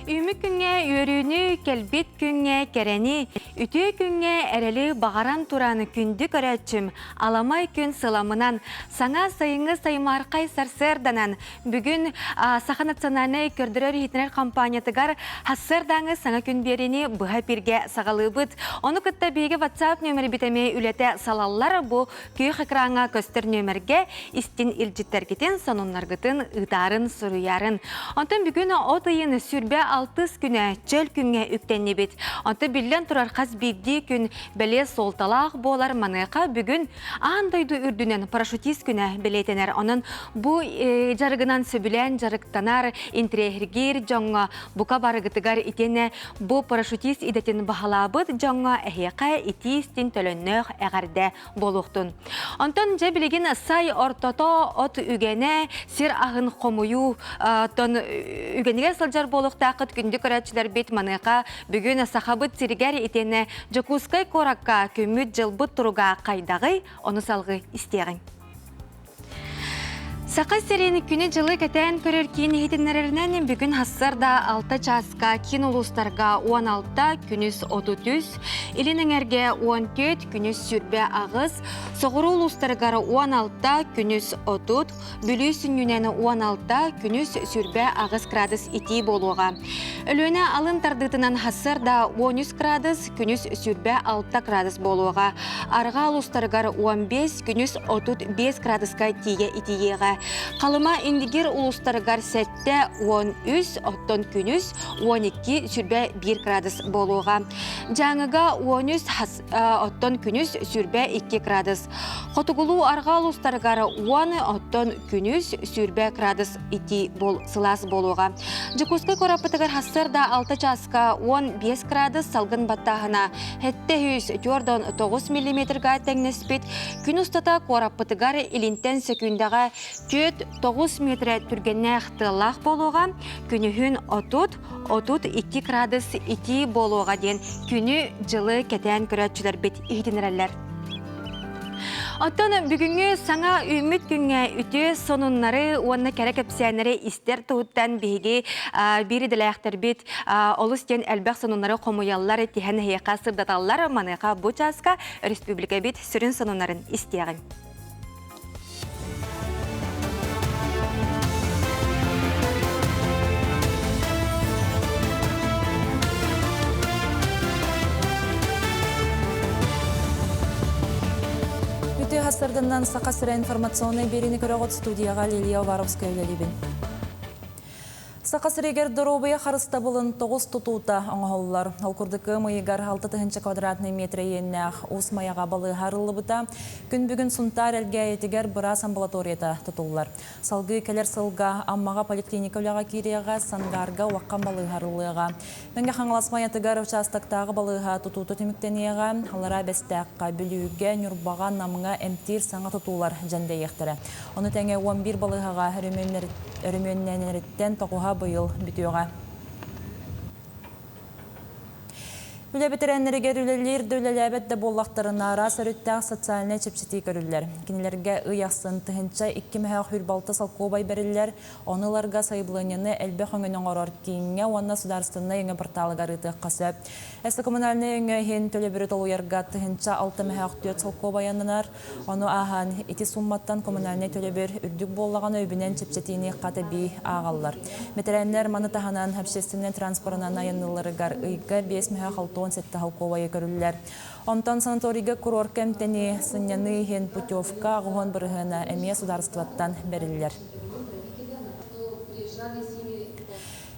Үүмүк күҥҥэ үөрүүнү, кэлбит күҥҥэ кэрэни, үтүө күҥҥэ эрэли баҕаран туран күндү көрөөччүм, аламай күн сыламынан, саҥа сайыҥҥы саймаархай сарсыарданан, бүгүн Саха национальнай көрдөрөр-иһитинэр компаниятыгар сарсыардааҥы саҥа күн биэриини быһа эпииргэ саҕалыыбыт. Ону кытта биһиги WhatsApp нүөмэрбит эмиэ үлэтэ салаллар. Бу күөх экраҥҥа көстөр нүөмэргэ истин илдьиттэргитин, сонуннаргытын ыытаарын, суруйаарын. Онтон бүгүн от ыйын 26 күнэ чөл күҥҥэ үктэннибит. Онтон биллэн турар хас биирдии күн бэлиэ суолталаах буолар маныаха бүгүн аан дойду үрдүнэн парашютист күнэ бэлиэтэнэр. Онон бу дьарыгынан сөбүлээн дьарыктанар, интириэһиргиир дьоҥҥо бука барыгытыгар итиэннэ бу парашютист идэтин баһылаабыт дьоҥҥо эһиэхэ итии истин төлөннөөх эҕэрдэ буолуохтун. Онтон дьэ билигин сай ортото от үгэнэ сир аһын хомуйуу тон үгэнигэр сылдьар буолуохтааххыт күндү көрөөччүлэрбит маныаха бүгүн Сахабыт сиригэр итиэннэ Дьокуускай куоракка күммүт-дьылбыт туруга хайдаҕый ону салҕыы истиэҕиҥ. Саха сирин күнү-дьылы кэтээн көрөр киин иһитиннэрэринэн бүгүн сарсыарда 6 чааска киин улуустарга 16, күнүс 33, Илин эҥэргэ 14, күнүс 28, соҕуруу улуустарыгар 16, күнүс 30, Бүлүү сүнньүнэн 16, күнүс 28 градус итии буолуоҕа. Өлүөнэ алын тардыытынан сарсыарда 13 градус, күнүс 26 градус буолуоҕа. Арҕаа улуустарыгар 15, күнүс 35 градуска тиийэ итийиэҕэ. Халыма Индигир улуустарыгар 7 13, оттон күнүс 12 21 градус буолуоҕа. Дьааҥыга 13, оттон күнүс 22 градус. Хотугулуу арҕаа улуустарыгар 10, оттон күнүс 20 градус итии бол сылаас буолуоҕа. Дьокуускай куораппытыгар сарсыарда 6 чааска 15 градус салгын баттааһына 749 миллиметрга тэҥнэспит. Күн устата куораппытыгар илинтэн сөкүүндэҕэ 4-9 метрэ түргэннээх тыаллаах буолуоҕа. Күнүһүн 30, 32 градус итии буолуоҕа диэн күнү-дьылы кэтээн көрөөччүлэрбит иһитиннэрэллэр. Оттон бүгүҥҥү саҥа үүммүт күҥҥэ үтүө сонуннары уонна кэрэ кэпсээннэри истэр туһуттан биһиги биир идэлээхтэрбит олус диэн элбэх сонуннары хомуйаллар, тиһэн эһиэхэ сырдаталлар. Маныаха бу чааска өрөспүүбүлүкэбит сүрүн сонуннарын истиэҕиҥ. Үтүө сарсыарданнан Саха сирэ информационнай биэриини көрөҕүт студияҕа Лилия Уваровская үлэлиибин. Саха сиригэр доруобуйа харыстабылын тоҕус тутуута оҥоһуллар. Ол курдук ыам ыйыгар 6 000 квадратнай метр иэннээх Уус Майаҕа балыыһа арыллыбыта. Күн бүгүн Сунтаар Элгээйитигэр быраас амбулаторията тутуллар. Салгыы кэлэр сылга Аммаҕа поликлиника үлэҕэ киириэҕэ, Сангаарга Уоххан балыыһа арыллыаҕа. Мэҥэ Хаҥалас Майатыгар учаастактааҕы балыыһа тутуута түмүктэниэҕэ. Аллараа Бэстээххэ, Бүлүүгэ, Ньурбаҕа, Намҥа эмтиир саҥа тутуулар дьэндэйиэхтэрэ. Ону тэҥэ 11 балыыһаҕа өрөмүөннэнэриттэн тоҕуһа быйыл бүтүөҕэ. Үлэ бэтэрээннэригэр үлэлиир да үлэлээбэт да буоллахтарына, араас өрүттээх социальнай чэпчэтии көрүллэр. Кинилэргэ ый ахсын 1002 мөһөөх 26 солкуобай бэриллэр, Ону ыларга сайабылыанньаны элбэх өҥөнү оҥорор кииҥҥэ уонна судаарыстыбаннай өҥө порталыгар ыытыахха сөп. Эсэ коммунальнай өҥө иһин төлөбүрү толуйарга 1006 мөһөөх 4 солкуобай ананар. Ону ааһан, ити сумматтан коммунальнай төлөбүр үрдүк буоллаҕына үбүнэн чэпчэтиини хат эбии ааҕаллар. Бэтэрээннэр маны таһынан общественнай транспорынан айанныылларыгар ыйга 5 мөһөөх 67 солкуобайы көрүллэр. Онтон санаторийга курорка эмтэнии, сынньаныы иһин путевка 80 бырыһыана эмиэ судаарыстыбаттан бэриллэр.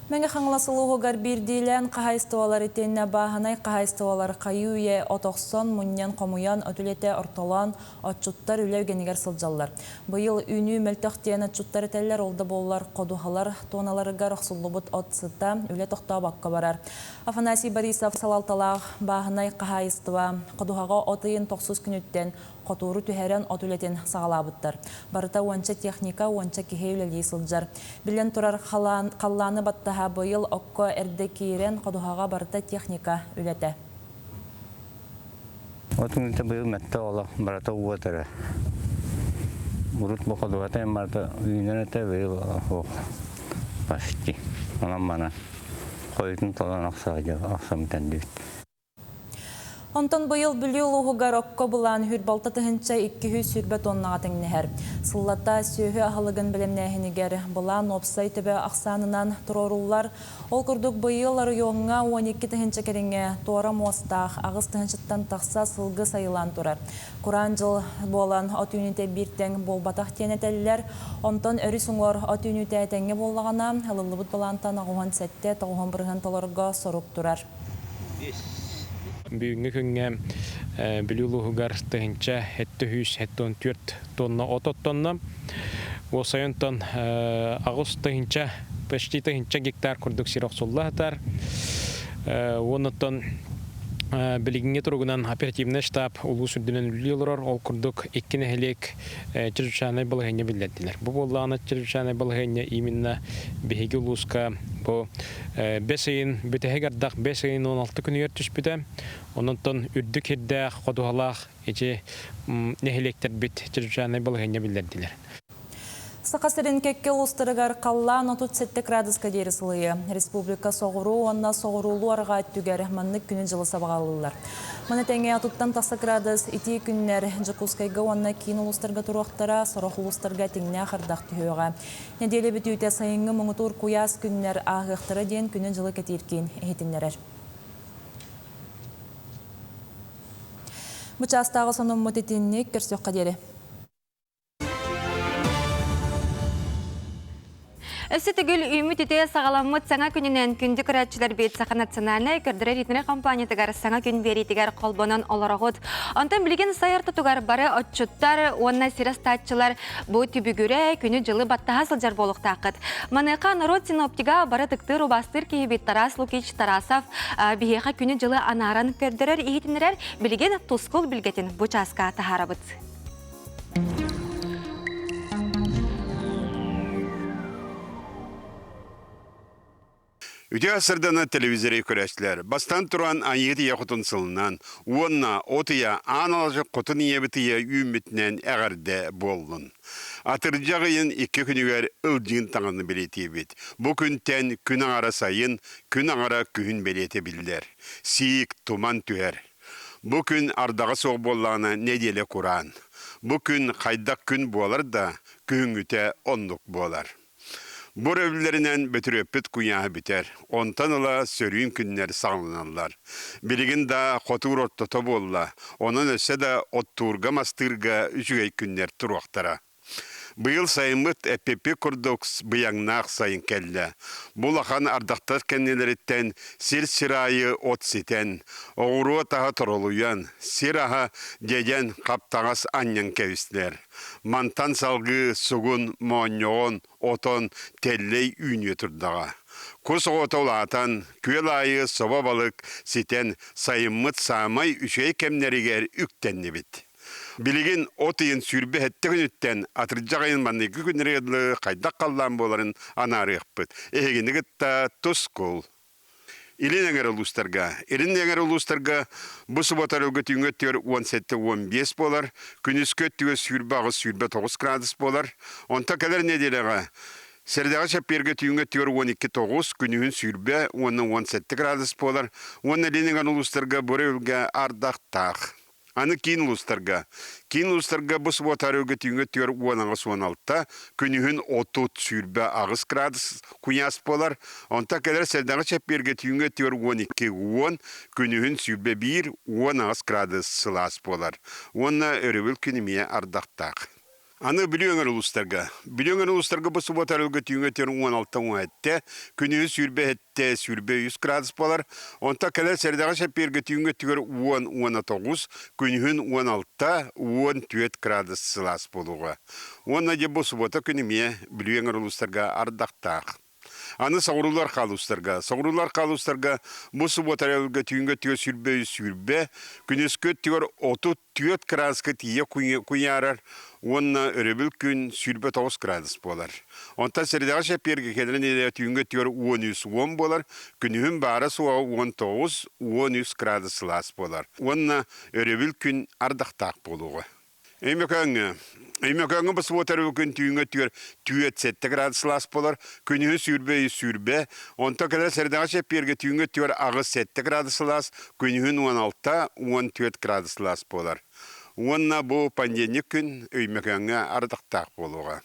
Мэҥэ Хаҥалас улууһугар биирдиилээн хаһаайыстыбалар итиэннэ бааһынай хаһаайыстыбалар хайыы-үйэ от охсон, мунньан, хомуйан, от үлэтэ ортолоон, отчуттар үлэ үгэнигэр сылдьаллар. Быйыл үүнүү мөлтөх диэн отчуттар этэллэр, ол да буоллар ходуһалар туоналарыгар охсуллубут от сыта үлэ тохтообокко барар. Афанасий Борисов салалталаах бааһынай хаһаайыстыба ходуһаҕа от ыйын тохсус күнүттэн хотууру түһэрэн от үлэтин саҕалаабыттар. Барыта уонча техника, уонча киһи үлэлии сылдьар. Биллэн турар, халлааны баттаһа быйыл окко эрдэ киирэн, ходуһаҕа барыта техника үлэтэ. От үлэтэ быйыл мэтте олох барыта уот эрэ. Урут бу ходуһата барыта үүнэр этэ, быйыл почти. Онон мана. Хойутун талан ахсамтан дибит. Онтон быйыл Бүлүү улууһугар окко былаан хүрбалта тыһынча 220 тоннаҕа тэҥнэһэр. Сыллата сүөһү аһылыгын бэлэмнээһинигэр былаан уопсай төбө ахсаанынан туруоруллар. Ол курдук быйыл оройуоҥҥа 12 тыһынча кэриҥэ туора муостаах аҕыс тыһынчыттан тахса сылгы сайылаан турар. Кураан дьыл буолан от үүнүүтэ биир тэҥ буолбатах диэн этэллэр. Онтон өрүс уҥуор от үүнүүтэ этэҥҥэ буоллаҕына, ылыллыбыт былаантан 87 90 бырыһыан толорго сорук турар. Бүгүҥҥү күҥҥэ Бүлүү улууһугар тыһыынча 774 тонна от оттонно. Уосайонтон 8 тыһыынча, почти тыһыынча гектар курдук сир охсулла сытар. Уоннаттан билигиҥҥи туругунан оперативный штаб улуус үрдүнэн үлэлии олорор. Ол курдук икки нэһилиэк чрезвычайнай балаһыанньа биллэрдилэр. Бу буоллаҕына чрезвычайнай балаһыанньа именно биһиги улууска бу бэс ыйын бүтэһик ардах бэс ыйын 16 күнүгэр түспүтэ. Ононтон үрдүк сирдээх, ходуһалаах ити нэһилиэктэрбит чрезвычайнай балаһыанньа биллэрдилэр. Саха сирин кэккэ улуустарыгар халлаан 37 градуска диэри сылыйыа. Республика соҕуруу уонна соҕуруулуу арҕаа өттүгэр маннык күнү дьылы сабаҕалыыллар. Маны тэҥэ 30-тан тахса градус итии күннэр Дьокуускайга уонна киин улуустарга туруохтара, сорох улуустарга этиҥнээх ардах түһүөҕэ. Нэдиэлэ бүтүүтэ сайыҥҥы муҥутуур куйаас күннэр ааһыахтара диэн күнү-дьылы кэтиир киин иһитиннэрэр. Бу чаастааҕы сонуммут итинник көрсүөххэ диэри. Өссө төгүл үүммүт үтүө саҕаламмыт саҥа күнүнэн күндү көрөөччүлэр бит Саха национальнай көрдөрөр иһитиннэрэр компаниятыгар саҥа күн биэриитигэр холбонон олороҕут. Онтон билигин сай ортотугар бары отчуттар уонна сир астааччылар бу түбүгүрэ күнү-дьылы баттаһа сылдьар буолуохтааххыт. Маныаха норуот синоптига бары ытыктыыр убаастыыр киһибит Тарас Лукич Тарасов биһиэхэ күнү-дьылы анааран көрдөрөр иһитиннэрэр билигин тускул билгэтин бу чааска таһаарабыт. Үтүө сырдана телевизоры көрөөччүлэр. Бастан туран Айыы ийэ хотун сылынан уонна от ыйа аан алажы хотун ийэбит ыйа үүммүтүнэн эҕэрдэ буоллун. Атырдьах ыйын икки күнүгэр ылдьыын таҥаны бэлиэтиибит. Бу күнтэн күн аҥара сайын, күн аҥара күһүн бэлиэтэ биллэр. Сиик, туман түһэр. Бу күн ардаҕа суох буоллаҕына нэдиэлэ кураан. Бу күн хайдах күн буолар да, күһүҥҥүтэ оннук буолар. Бу өрөбүллэринэн Бөтүрүөппүт куйааһа бүтэр. Онтон ыла сөрүүн күннэр саҕаланаллар. Билигин да хотуур ортото буолла, онон өссө да оттуурга-мастыырга үчүгэй күннэр туруохтара. Быйыл сайыммыт эппиппит курдук быйаҥнаах сайын кэллэ. Бу улахан ардахтар кэннилэриттэн сир-сир аайы от ситэн, оҕуруот аһа торолуйан, сир аһа дьэдьэн хаптаҕас анньан кэбистилэр. Мантан салгыы сугун, моонньоҕон, отон, тэллэй үүнүө турдаҕа. Кус оҕото улаатан, күөл аайы собо балык ситэн, сайыммыт саамай үчүгэй кэмнэригэр үктэннибит. Билигин от ыйын 27 күнүттэн атырдьах ыйын маҥнайгы күннэригэр дылы хайдах халлаан буоларын анаарыахпыт. Эһигини кытта тускул. Илин эҥэр улуустарга. Илин эҥэр улуустарга бу суббота өрөлгө түүҥҥү өттүгэр 17-15 буолар, күнүскү өттүгэр 28-29 градус буолар. Онтон кэлэр нэдиэлэҕэ Сэрэдэҕэ чэппиэргэ түүҥҥү өттүгэр 12-9, күнүһүн 20 уонна 17 градус буолар уонна илин эҥэр улуустарга бу өрөбүлгэ ардахтаах. Аны киин улуустарга. Киин улуустарга бу субуота арыгы түүҥҥү өттүгэр 18-16, күнүһүн 30-28 градус куйаас буолар. Онтон кэлэр сэрдэҕэ чэппиэргэ түүҥҥү өттүгэр 12-10, күнүһүн 21-18 градус сылаас буолар. Уонна өрөбүл күн эмиэ ардахтаах. Аны Бүлүү өҥөр улуустарга. Бүлүү өҥөр улуустарга бу субуота өрүлгэ түүҥҥэ 46-17, күнүһүн 27, 23 градус буолар. Онтон кэлэр сэрэдэҕэ чэппиэргэ түүҥҥэ өттүгэр 10-19, күнүһүн 16, 14 градус сылаас буолуоҕа. Уонна дьэ бу субуота күн эмиэ Бүлүү өҥөр улуустарга ардахтаах. Аны соҕуруулар хаалустарга. Соҕуруулар хаалустарга бу субуота өрөбүлгэ түүҥҥү өттүгэр 23 20, күнүскү өттүгэр 34 кырааска тиийэ куйаарар уонна өрөбүл күн 29 градус буолар. Онтон сэрэдэҕэ чэппиэргэ кэлэр нэдиэлэ түүҥҥү өттүгэр 13-10 буолар, күнүһүн баара-суоҕа 19-13 градус сылаас буолар уонна өрөбүл күн ардахтаах буолуоҕа. Өймөкөөҥҥө Өймөкөөҥҥө бу субуота күн түүҥҥэ өттүгэр түөрт сэттэ градус сылаас буолар, күнүһүн сүүрбэ үс сүүрбэ, онтон кэлэр сэрэдэҕэ чэппиэргэ түүҥҥэ өттүгэр аҕыс сэттэ градус сылаас, күнүһүн уон алта, уон түөрт градус сылаас буолар. Уонна бу понедельник күн Өймөкөөҥҥө ардахтаах буолуоҕа.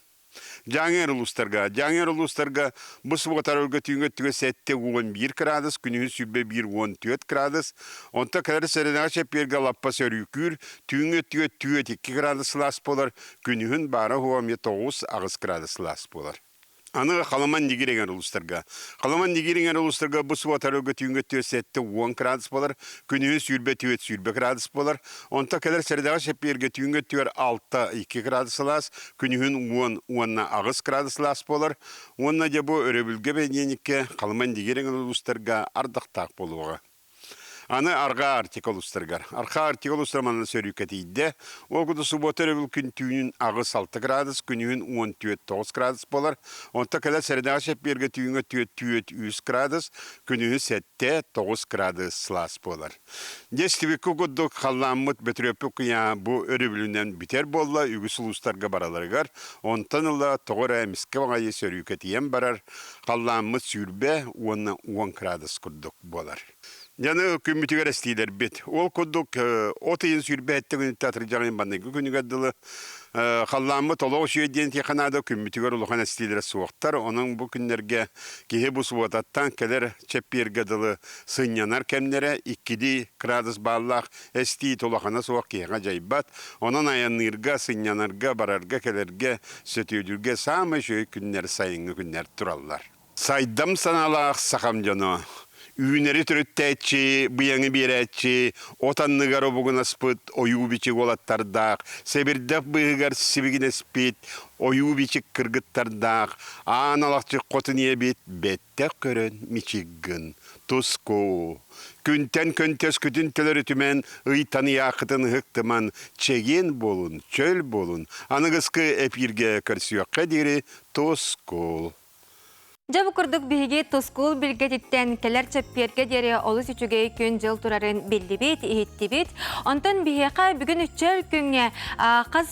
Дьааҥы улуустарга Дьааҥы улуустарга бу субуотарга түүҥҥү өттүгэр 71 градус, күнүһүн 101 14 градус, онтон кэлэр сэрэнэҕэ чэппиэргэ лаппа сөрүүкүүр, түүҥҥү өттүгэр 4-2 градус сылаас буолар, күнүһүн баара-суоҕа эмиэ 9-8 градус сылаас буолар. Аны Халаман Нигириҥэр улуустарга. Халаман Нигириҥэр улуустарга бу субуотарга түүҥҥү өттүгэр 70 градус буолар, күнүһүн 24 20 градус буолар. Онтон кэлэр сэрэдэҕэ чэппиэргэ түүҥҥү өттүгэр 6-2 градус сылаас, күнүһүн уон уонна аҕыс градус сылаас буолар уонна дьэ бу өрөбүлгэ бэнидиэнньиккэ Халыма Индигиир улуустарга ардахтаах буолуоҕа. Аны Арҕаа Арктика улуустарыгар. Арҕаа Арктика улуустара манна сөрүүкэтийдэ. Ол курдук субуота өрөбүл күн түүнүн аҕыс алта градус, күнүһүн уон түөрт тоҕус градус буолар. Онтон кэлэр сэрэдэҕэ чэппиэргэ түүҥҥэ түөрт түөрт үс градус, күнүһүн сэттэ тоҕус градус сылаас буолар. Дьэ, истибиккэ курдук халлааммыт Бөтүрүөппүт кыйаа бу өрөбүлүнэн бүтэр буолла үгүс улуустарга бараларыгар. Онтон ыла тоҕо эрэ эмискэ баҕайы сөрүүкэтийэн барар халлааммыт сүүрбэ уонна уон градус курдук буолар. Дьаны күммүтүгэр эстиилэрбит. Ол курдук от ыйын сүүрбэ сэттэ күнүттэн атырдьаҕын маҥнайгы күнүгэр дылы халлааммыт олох үчүгэй диэн этиэххэ наада күммүтүгэр улахан эстиилэрэ суохтар. Онон бу күннэргэ киһи бу субуотаттан кэлэр чэппиэргэ дылы сынньанар кэмнэрэ иккилии градус бааллаах эстии улахана суох киһиэхэ дьайбат. Онон айанныырга, сынньанарга, барарга-кэлэргэ, сөтүөлүүргэ саамай үчүгэй күннэр сайыҥҥы күннэр тураллар. Сайдам санаалаах сахам дьоно, үүнэри төрүттээччи, быйаҥы биэрээччи, от анныгар обугунаспыт ойуу-бичик уолаттардаах, сэбирдэх быыһыгар сибигинэспит ойуу-бичик кыргыттардаах, аан алахчык хотун ийэбит бэттэх көрөн мичик гын, туску. Күнтэн көнтөскүтүн төлөрүтүмэн, ыйтан ыйааххытын ыһыктыман, чэгиэн буолун, чөл буолун, аныгыскы эпииргэ көрсүөххэ диэри тускул. Дьэ бу курдук биһиги Тускул билгэтиттэн кэлэр чэппиэргэ диэри олус үчүгэй күн-дьыл турарын биллибит, иһиттибит. Онтон биһиэхэ бүгүн чөл күҥҥэ хас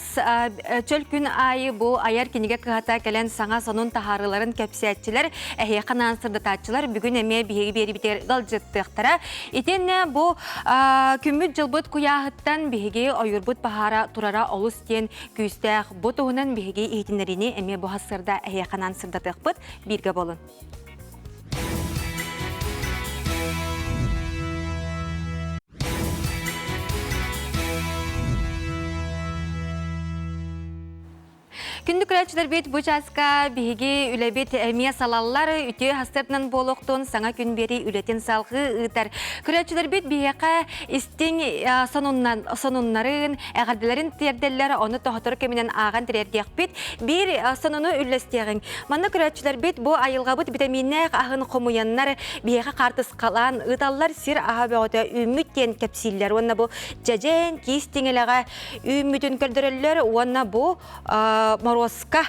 чөл күн аайы бу айар кинигэ кыһата кэлэн саҥа сонун таһаарыыларын кэпсээччилэр, эһиэхэ анаан сырдатааччылар бүгүн эмиэ биһиги биэрибитигэр ыалдьыттыахтара. Итиэннэ бу күммүт-дьылбыт куйааһыттан биһиги ойуурбут баһаара турара олус диэн күүстээх бу туһунан биһиги иһитиннэриини эмиэ бу сырда эһиэхэ анаан сырдатыахпыт бииргэ буолун. Күндү көрөөччүлэрбит бу чааска биһиги үлэбит эмиэ салаллар үтүө хастыртынан буолуохтун саҥа күн биэрии үлэтин салҕыы ыытар. Көрөөччүлэрбит биһиэхэ истиҥ сонуннан сонуннарын, эҕэрдэлэрин тиэрдэллэр, ону тоһотору кэминэн ааҕан тириэрдиэхпит. Биир сонуну үллэстиэҕиҥ. Манна көрөөччүлэрбит бу айылҕабыт битэмииннээх аһын хомуйаннар биһиэхэ хаартыскалаан ыыталлар, сир аһа бөҕөтө үүммүт диэн кэпсииллэр уонна бу дьэдьэн, киис тиҥилэҕэ үүммүтүн көрдөрөллөр уонна бу моруоска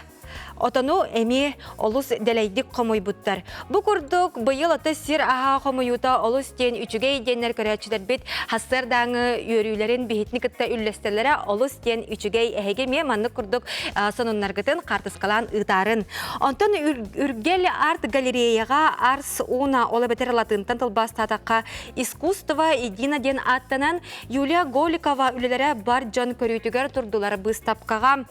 Отону эмиэ олус дэлэйдик хомуйбуттар. Бу курдук быйыл аты сир аһа хомуйуута олус диэн үчүгэй диэннэр көрөөччүлэрбит хассыардааҥы үөрүүлэрин биһитини кытта үллэстэллэрэ олус диэн үчүгэй эһиги эмиэ маннык курдук сонуннаргытын хаартыскалаан ыытаарын. Онтон Үргэл арт галереяҕа Арс Уна ол эбэтэр латынтан тылбаастаатахха Искусство едино диэн ааттанан Юлия Голикова үлэлэрэ бар дьон көрүүтүгэр турдулар быыстапкаҕа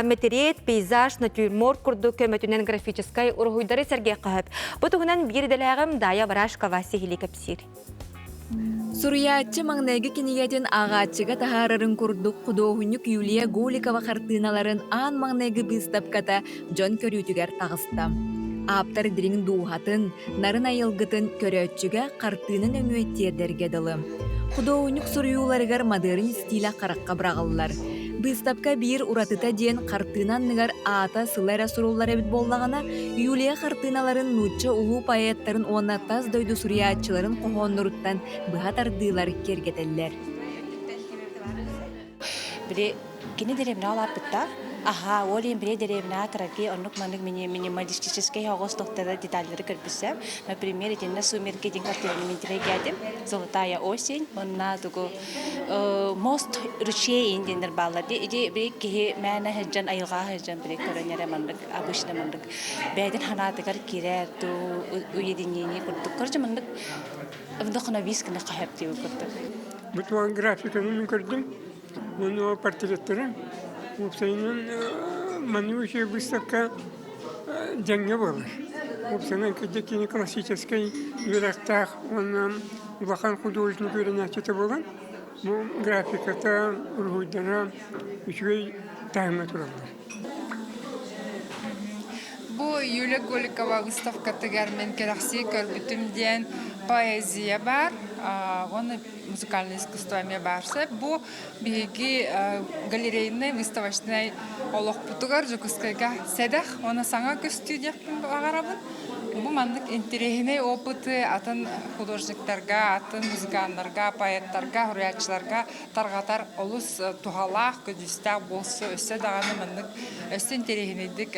мэтириэт, пейзаж, натюрморт курдук көмөтүнэн графическай уруһуйдары сэргиэххэ сөп. Бу туһунан биир идэлээҕим Дая Барашкова сиһилии кэпсиир. Суруйааччы маҥнайгы кинигэтин ааҕааччыга таһаарарын курдук худуоһунньук Юлия Голикова хартыыналарын аан маҥнайгы быыстапката дьон көрүүтүгэр таҕыста. Ааптар дириҥ дууһатын, нарын айылгытын көрөөччүгэ хартыына нөҥүө тиэрдэргэ дылы. Худуоһунньук суруйууларыгар модерн истиилэ харахха быраҕыллар. Быыстапка биир уратыта диэн хартыына анныгар аата сыла эрэ суруллар эбит буоллаҕына, Юлия хартыыналарын нуучча улуу поэттарын уонна тас дойду суруйааччыларын хоһоонноруттан быһа тардыылар киэргэтэллэр. Били кини дэриэбинэҕэ улааппыттаах. Аха, ол иһин били дэриэбинэҕэ кыракый оннук маннык минималистическай оҕус тохтора деталлары көрбүсэм. Например, итиннэ «Сумерки» диэн картинаны мин тирэйгээтим. «Золотая осень» уонна тугу «Мост ручей» диэннэр бааллар дии. Ити били киһи мээнэ сылдьан айылҕаҕа сылдьан били көрөн эрэ маннык обычно маннык бэйэтин санаатыгар киирэр дуу уединение курдук. Короче, маннык вдохновись гына хаһыап диэбит курдук. Бу туһан графиканы мин көрдүм. Уонна портреттары уопсайынан маннык выставка дьаҥҥа буолар. Уопсайынан кырдьык кини классическай үөрэхтээх уонна улахан художник үөрэнээччитэ буолан бу графиката, уруһуйдара үчүгэй таһымҥа тураллар. Бу Юлия Голикова выставкатыгар мен кэрэхсии көрбүтүм диэн поэзия бар, уонна музыкальное искусство эмиэ баар сөп. Бу биһиги галерейнай выставочнай олохпутугар Дьокуускайга сэдэх уонна саҥа көстүү диэхпин баҕарабын. Бу маннык интэриэһинэй опыты атын художниктарга, атын музыканнарга, поэттарга, суруйааччыларга тарҕатар олус туһалаах, көдьүүстээх буолсу өссө даҕаны маннык өссө интэриэһинэйдик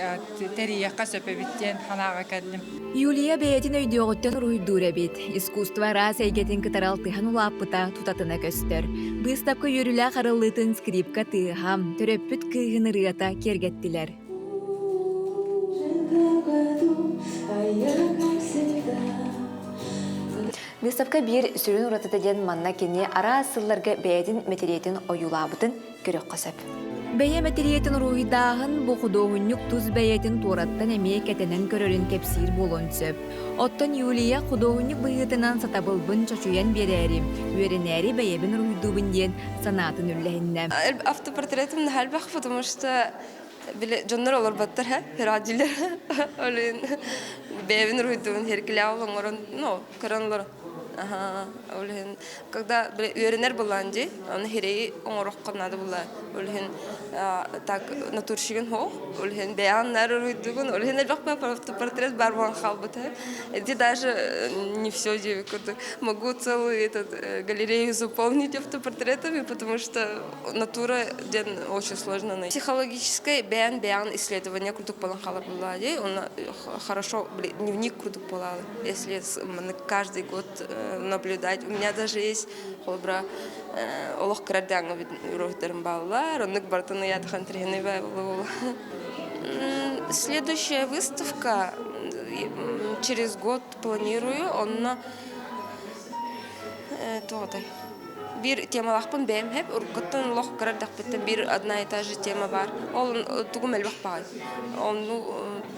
тэрийиэххэ сөп эбит диэн санааҕа кэллим. Юлия бэйэтин өйдүөҕүттэн уруһуйдуур эбит. Искусство араас эйгэтин кытары алтыһан улааппыта тутатына көстөр. Быыстапка үөрүүлээх арыллыытын скрипка тыаһа, төрөппүт кыыһын ырыата киэргэттилэр. Выставка биир сүрүн уратыта диэн манна кини араас сылларга бэйэтин мэтириэтин ойуулаабытын көрүөххэ сөп. Бэйэ мэтириэтин уруһуйдааһын бу худуоһунньук тус бэйэтин туораттан эмиэ кэтэнэн көрөрүн кэпсиир буолуон сөп. Оттон Юлия худуоһунньук быһыытынан сатабылбын чочуйан биэрээри, үөрэнээри бэйэбин уруһуйдуубун диэн санаатын үллэһиннэ. Автопортретым наһаа элбэх, потому что били дьоннор олорботтор һэ, радиолар. Ол иһин бэйэбин уруһуйдуубун эркилээх оҥорон, ну, көрөн олорон. Аха, ол иһин когда били үөрэнэр булаан дии, ону хирэйи оҥороххо наада була. Ол иһин так натурщигын суох, ол иһин бэйэҕин наар уруһуйдуугун, ол иһин элбэх портрет бар буолан хаалбыта. Эти даже не все диэбит курдук. Могу целую этот галерею заполнить автопортретами, потому что натура диэн очень сложно найти. Психологическай бэйэн бэйэҕин исследование курдук буолан хаалар буоллаҕа дии. Онно хорошо дневник курдук буолаалы. Если каждый год наблюдать. У меня даже есть холобура олох кыра дээҥҥэ уруһуйдарым бааллар. Оннук барытын ыйаатахан тренер буолла. Следующая выставка через год планирую. Онно туотай биир темалаахпын бэйэм хэп уруккуттан олох кыра эрдэхпиттэн биир одна и та же тема баар. Ол тугум элбэх баҕай. Онну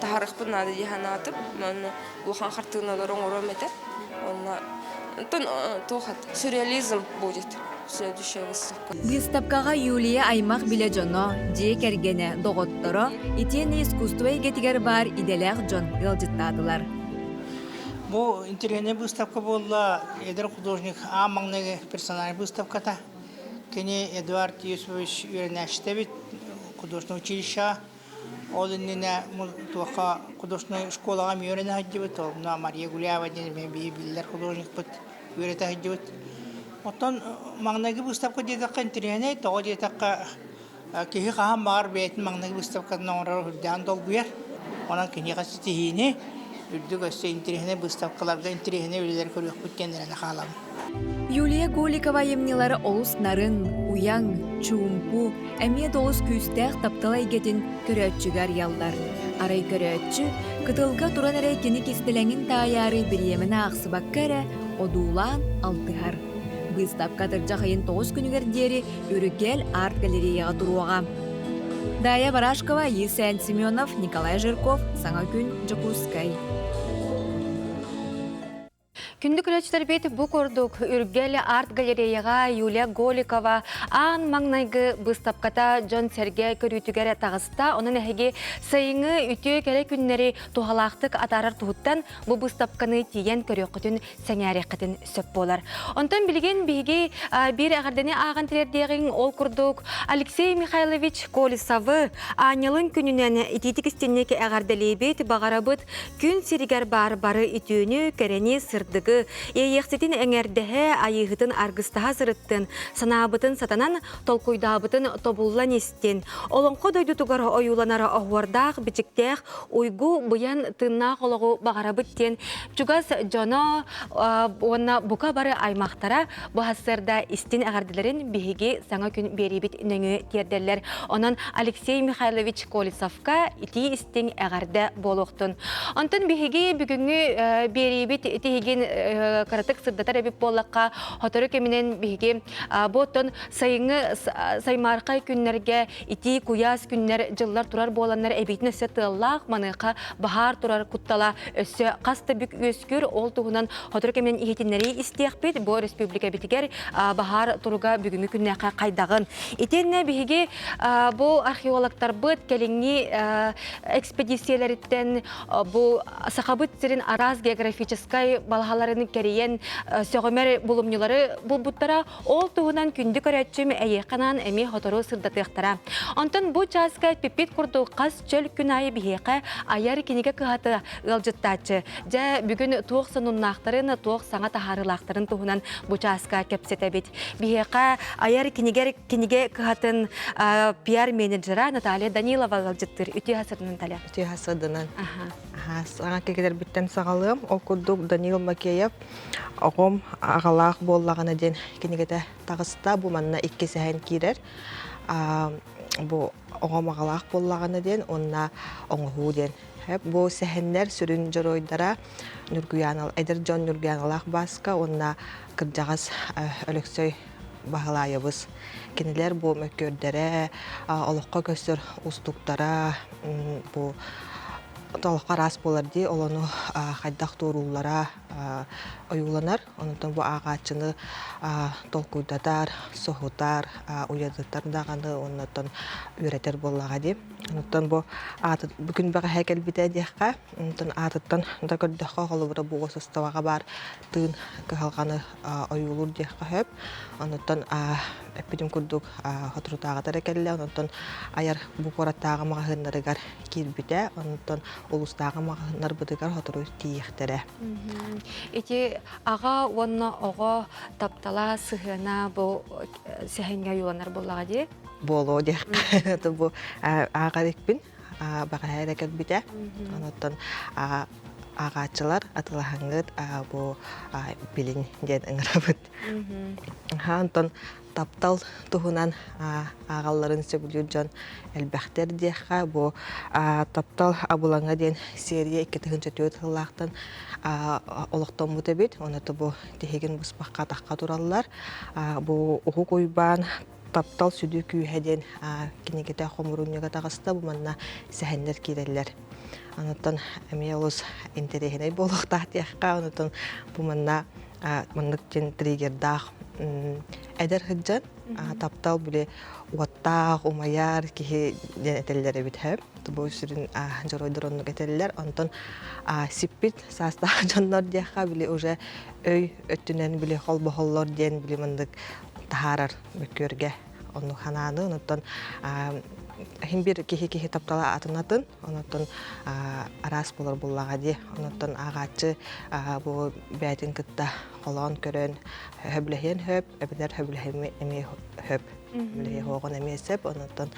таһарыахпын наада дии санаатым. Онно улахан хартыыналары оҥоруом этэ. Онно онтон туох сюрреализм будет следующая выставка. Быыстапкаҕа Юлия аймах билэ дьоно, дьиэ кэргэнэ, доҕотторо итиэннэ искусство эйгэтигэр баар идэлээх дьон ыалдьыттаатылар. Бу интэриэһинэй быыстапка буолла эдэр художник аан маҥнайгы персональнай быыстапката. Кини Эдуард Юсупович үөрэнээччитэ эбит художественное училищеҕа. Ол иннинэ туохха художественнай школаҕа эмиэ үөрэнэ сылдьыбыт. Ол Мария Гуляева диэн эмиэ биир биллэр художникпыт үөрэтэ сылдьыбыт. Оттон маҥнайгы быыстапка диэтэххэ интэриэһинэй, тоҕо диэтэххэ киһи хаһан баҕар бэйэтин маҥнайгы быыстапкатын оҥорор үрдээн долгуйар. Онон киниэхэ ситиһиини, үрдүк өссө интэриэһинэй быыстапкаларга интэриэһинэй үлэлэри көрүөхпүт диэн эрэнэ хаалабын. Юлия Голикова айымньылара олус нарын, уйаҥ, чуумпу, эмиэ да олус күүстээх таптал эйгэтин көрөөччүгэ арыйаллар. Арай көрөөччү кытылга туран эрэ кини кистэлэҥин таайаары бириэмэни аахсыбакка эрэ одуулаан алтыһар. Быыстапка атырдьах ыйын 9 күнүгэр диэри Үрүкэл арт-галереяҕа туруоҕа. Дая Барашкова, Есен Семенов, Николай Жирков, Саҥа күн, Дьокуускай. Күндү көрөөччүлэрбит бу курдук Үргэл арт-галереяҕа Юлия Голикова аан маҥнайгы быыстапката дьон-сэргэ көрүүтүгэр таҕыста. Онон эһиги сайыҥҥы үтүө кэрэ күннэри туһалаахтык атаарар туһуттан бу быыстапканы тиийэн көрүөххүтүн сэҥээриэххитин сөп буолар. Онтон билигин биһиги биир эҕэрдэни ааҕан тириэрдиэҕиҥ ол курдук Алексей Михайлович Колесовы аанньалын күнүнэн итиитик истинник эҕэрдэлиибит, баҕарабыт күн сиригэр баар бары үтүөнү, кэрэни, сырдыгы. сырдыгы, иэйиэхситин эҥэрдэһэ, айыыһытын аргыстаһа сырыттын, санаабытын сатанан, толкуйдаабытын тобуллан истин. Олоҥхо дойдутугар ойууланар оһуордаах, бичиктээх уйгу быйан тыыннаах олоҕу баҕарабыт диэн чугас дьоно уонна бука бары аймахтара бу сарсыарда истин эҕэрдэлэрин биһиги саҥа күн биэриибит нөҥүө тиэрдэллэр. Онон Алексей Михайлович Колесовка итии истиҥ эҕэрдэ буолуохтун. Онтон биһиги бүгүҥҥү биэриибит тиһигин кыратык сырдатар эбит буоллахха, сотору кэминэн биһиги бу оттон сайыҥҥы саймаархай күннэргэ итии куйаас күннэр дьыллар турар буоланнар эбиитин өссө тыаллаах маныаха баһаар турар куттала өссө хас да бүк үөскүүр ол туһунан сотору кэминэн иһитиннэрии истиэхпит бу республикабитигэр баһаар туруга бүгүҥҥү күннээххэ хайдаҕын итиэннэ биһиги бу археологтарбыт кэлиҥҥи экспедициялэриттэн бу Сахабыт сирин араас географическай балаһаларын кэрийэн сөҕүмэр булумньулары булбуттара Ол туһунан күндү көрөөччүм эйиэхэ эмиэ сотору сырдатыахтара. Онтон бу чааска эппиппит курдук хас чөл күн аайы биһиэхэ айар кинигэ кыһата ыалдьыттааччы. Дьэ, бүгүн туох сонуннаахтарын, туох саҥа таһаарыылаахтарын туһунан бу чааска кэпсэтэбит. Биһиэхэ айар кинигэр кинигэ кыһатын пиар-менеджера Наталья Данилова ыалдьыттыыр. Үтүө сырдынан, Наталья. Үтүө сырдынан. Саҥа кигилэрбиттэн саҕалыам. Ол курдук Данил Макеев Оҕом аҕалаах буоллаҕына диэн кинигэтэ таҕыста. Бу манна икки сэһэн киирэр. Бу оҕом аҕалаах буоллаҕына диэн уонна оҥоһуу диэн. Бу сэһэннэр сүрүн дьоруойдара Ньургуйаана эдэр дьон Ньургуйааналаах Бааска уонна кырдьаҕас Өлөксөй Баһылаайабыс. Кинилэр бу мөккүөрдэрэ, олоххо көстөр уустуктара, бу олоххо араас буолар дии, ол ону хайдах туорууллара ойууланар. Онтон бу ааҕааччыны толкуйдатар, соһутар, уйадытар даҕаны оннуттан үөрэтэр буоллаҕа дии. Онтон бу ааты бүгүн бэҕэһээ кэлбитэ диэххэ, онтон аатыттан да көрдөххө, холобура бу уосастыбаҕа баар тыын кыһалҕаны ойуулуур диэххэ сөп. Онуттан эппитим курдук соторутааҕыта эрэ кэллэ. Онтон айар бу куораттааҕы маҕаһыыннарыгар киирбитэ. Онтон улуустааҕы маҕаһыыннарбытыгар сотору тиийиэхтэрэ. Ити аҕа уонна оҕо таптала сыһыана бу сэһэҥҥэ ойууланар буоллаҕа дии? Буолуо диэххэ. Бу ааҕар икпин бэҕэһээ эрэ кэлбитэ. Онуттан ааҕааччылар атылаһаҥҥыт бу билин диэн ыҥырабыт. Онтон таптал туһунан ааҕалларын сөбүлүүр дьон элбэхтэр диэххэ бу таптал абылаҥа диэн серия 2004 сыллаахтан олохтоммут эбит. Онно бу тиһигин быспахха атахха тураллар. Бу Уһук Уйбаан Таптал сүдү күүһэ диэн кинигэтэ хомурунньуга таҕыста бу манна сэһэннэр киирэллэр. Онуттан эмиэ олус интэриэһинэй буолуохтаах диэххэ, онуттан бу манна маннык диэн триггердаах эдэр сылдьан таптал били уоттаах, умайар киһи диэн этэллэр эбит һэ. Бу сүрүн дьоруойдар оннук этэллэр. Онтон сиппит саастаах дьоннор диэххэ били уже өй өттүнэн били холбоһоллор диэн били маннык таһаарар мөккүөргэ оннук ханааны онуттан иһин бир киһи киһи таптала атын атын онуттан араас болор буллаҕа дии онуттан ааҕааччы бу бэйэтин кытта холоон көрөн хөбүлэһиэн хөп эбэтэр хөбүлэһими эмиэ хөп билиһиэҕин эмиэ сөп онуттан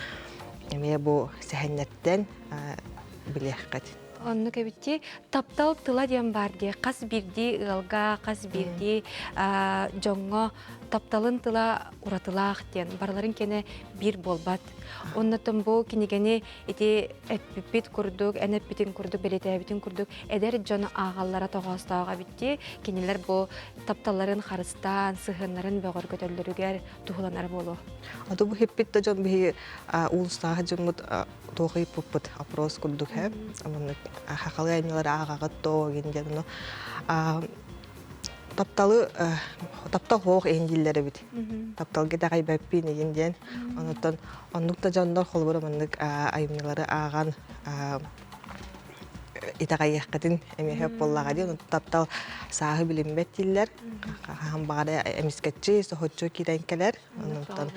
эмиэ бу сэһэннэртэн билиэххит Оннук эбит Таптал тыла диэн баар дии. Хас биирдии ыалга, хас биирдии дьоҥҥо тапталын тыла уратылаах диэн. Барыларын кэнэ биир буолбат. Оннотон бу кинигэни ити эппиппит курдук, эн эппитин курдук, бэлиэтээбитин курдук эдэр дьон ааҕаллара тоҕоостоох эбит дии. Кинилэр бу тапталларын харыстаан, сыһыаннарын бөҕөргөтөллөрүгэр туһуланар буолуо. Ото бу хиппит да дьон биһи уулуссаҕа дьоммут туох ыйыппыппыт опрос курдук һэ маннык хахалы айымньылары ааҕаҕыт доо диэн диэн ону тапталы таптал хоох иһин дииллэр эбит тапталга итэҕэйбэппин игин диэн онуттан оннук да дьоннор холобура маннык айымньылары ааҕан итэҕэйиэххитин эмиэ сөп буоллаҕа дии онон таптал сааһы билиммэт дииллэр хаһан баҕара эмискэччи соһуччу киирэн кэлэр Онтон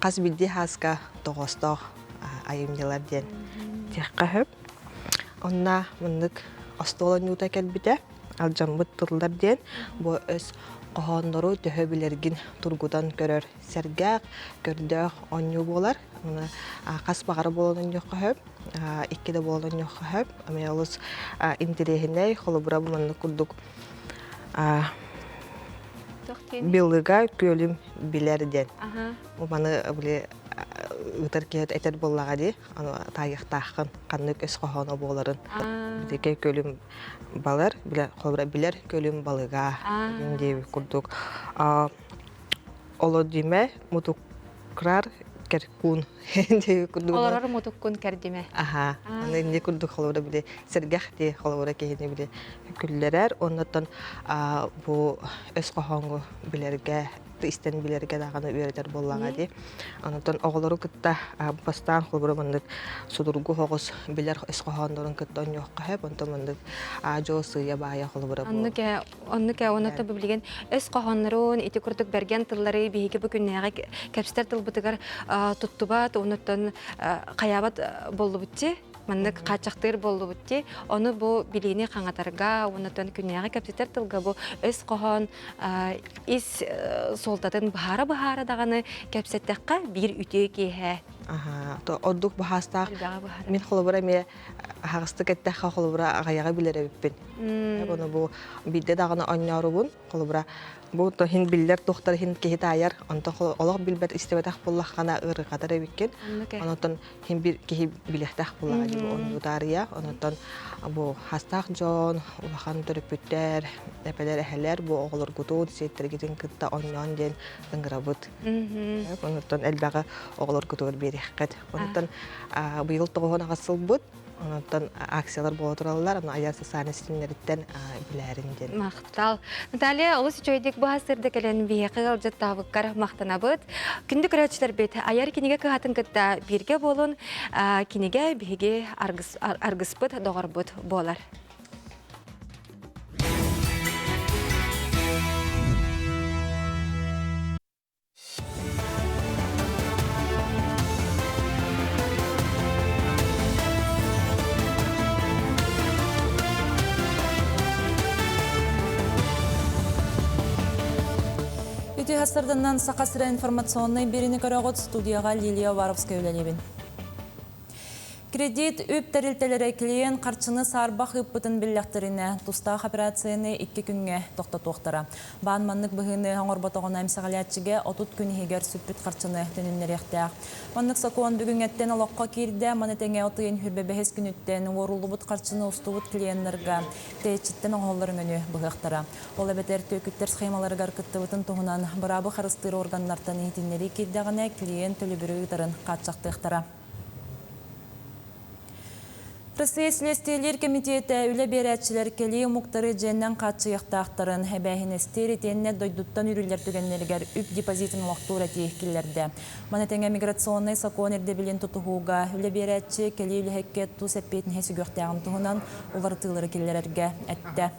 хас биирдии хааска тоҕоостоох айымньылар диэн диэххэ сөп. Онно маннык остуол оонньуута кэлбитэ. Алдьаммыт тыллар диэн бу өс хоһооннору төһө билэргин тургутан көрөр сэргээх, көрдөөх оонньуу буолар. Хас баҕара буолан оонньуохха сөп, икки да буолан оонньуохха сөп. Эмиэ олус интэриэһинэй, холобура бу маннык курдук Билыга күөлүм билэр диэн. Бу маны били ыытар киһи этэр буоллаҕа дии, аны таайыахтааххын, ханнык өс хоһооно буоларын. Билигэ күөлүм балар, билэр, холобура билэр күөлүм балыга диэбит курдук. Олодиме мутукрар керкун диэбит курдук. Олорор мутуккун кэрдимэ. Аха. Аны инни курдук холобура били сэргэх дии холобура киһини били күллэрэр. Оннуттан бу өс хоһооҥҥу билэргэ истэн билэргэ даҕаны үөрэтэр буоллаҕа дии. Онтон оҕолору кытта бастаан холобура маннык судургу соҕус билэр өс хоһооннорун кытта онньуохха сөп, онтон маннык аа-дьуо сыыйа-баайа холобура бу. Оннук ээ, оннук ээ, онно билигин өс хоһооннорун ити курдук бэргэн тыллары биһиги бу күннээҕи кэпсэтэр тылбытыгар туттубат, оннуттан хайаабат буоллубут маннык хааччахтыыр буоллубут дии. Ону бу билиини хаҥатарга, уоннатан күннээҕи кэпсэтэр тылга бу өс хоһоон ис суолтатын быһаара-быһаара даҕаны кэпсэттэххэ биир үтүө киэһэ. Аха, то ордук баһаастаах мин холобура эмиэ аһаҕастык эттэххэ холобура аҕыйаҕы билэр эбиппин. Ону бу биирдэ даҕаны онньоорубун Холобура, бу иһин биллэр туохтар иһин киһи таайар, онтон олох билбэт истибэтэх буоллаххына ыарырҕатар эбиккин. Онтон иһин бир киһи билиэхтээх буоллаҕа дии бу таарыйа. Онтон бу хастаах дьон, улахан төрөппүттэр, эпэлэр, эһэлэр бу оҕолоргутун, сиэттэргитин кытта оонньоон диэн ыҥырабыт. Онтон элбэҕи оҕолоргутугар биэриэххит. Онтон быйыл тоҕуһун аҕыс сылбыт Онтон акциялар буола тураллар, аны айар социальнай ситимнэриттэн билээрин диэн. Махтал. Наталья, олус үчүгэйдик бу сырда кэлэн биһиэхэ ыалдьыттаабыккар махтанабыт. Күндү көрөөччүлэрбит, айар кинигэ кыһатын кытта бииргэ буолун, кинигэ биһиги аргыспыт, доҕорбут буолар. Үтүө сарданнан Саха сирэ информационнай биэриини көрөҕүт студияҕа Лилия Уваровская үлэлиибин. Кредит үп тэрилтэлэрэ клиент харчыны саарбах ыыппытын биллэхтэринэ, тустаах операцияны икки күҥҥэ тохтотуохтара. Баан маннык быһыыны оҥорботоҕуна эмсэҕэлээччигэ 30 күн иһигэр сүппүт харчыны төнүннэриэхтээх. Маннык сокуон бүгүҥҥэттэн олоххо киирдэ, маны тэҥэ от ыйын 25 күнүттэн уоруллубут харчыны устубут клиеннарга тэйиччиттэн оҥоһуллар өҥөнү быһыахтара. Ол эбэтэр түөкүттэр схемаларыгар кыттыбытын туһунан быраабы харыстыыр органнартан иһитиннэрии киирдэҕинэ, клиент төлөбүрү ыытарын хааччахтыахтара. Россия Следствиелиир кэмитиэтэ үлэ биэрээччилэр кэлии омуктары дьиэннэн хааччыйыахтаахтарын, эбээһинэстиир итиэннэ дойдуттан үүрүллэр түгэннэригэр үп депозитын олохтуур этии киллэрдэ. Маны тэҥэ миграционнай сокуон ирдэбилин тутуһууга үлэ биэрээччи кэлии үлэһиккэ тус эппиэтинэһи сүгүөхтээҕин туһунан уларытыылары киллэрэргэ эттэ.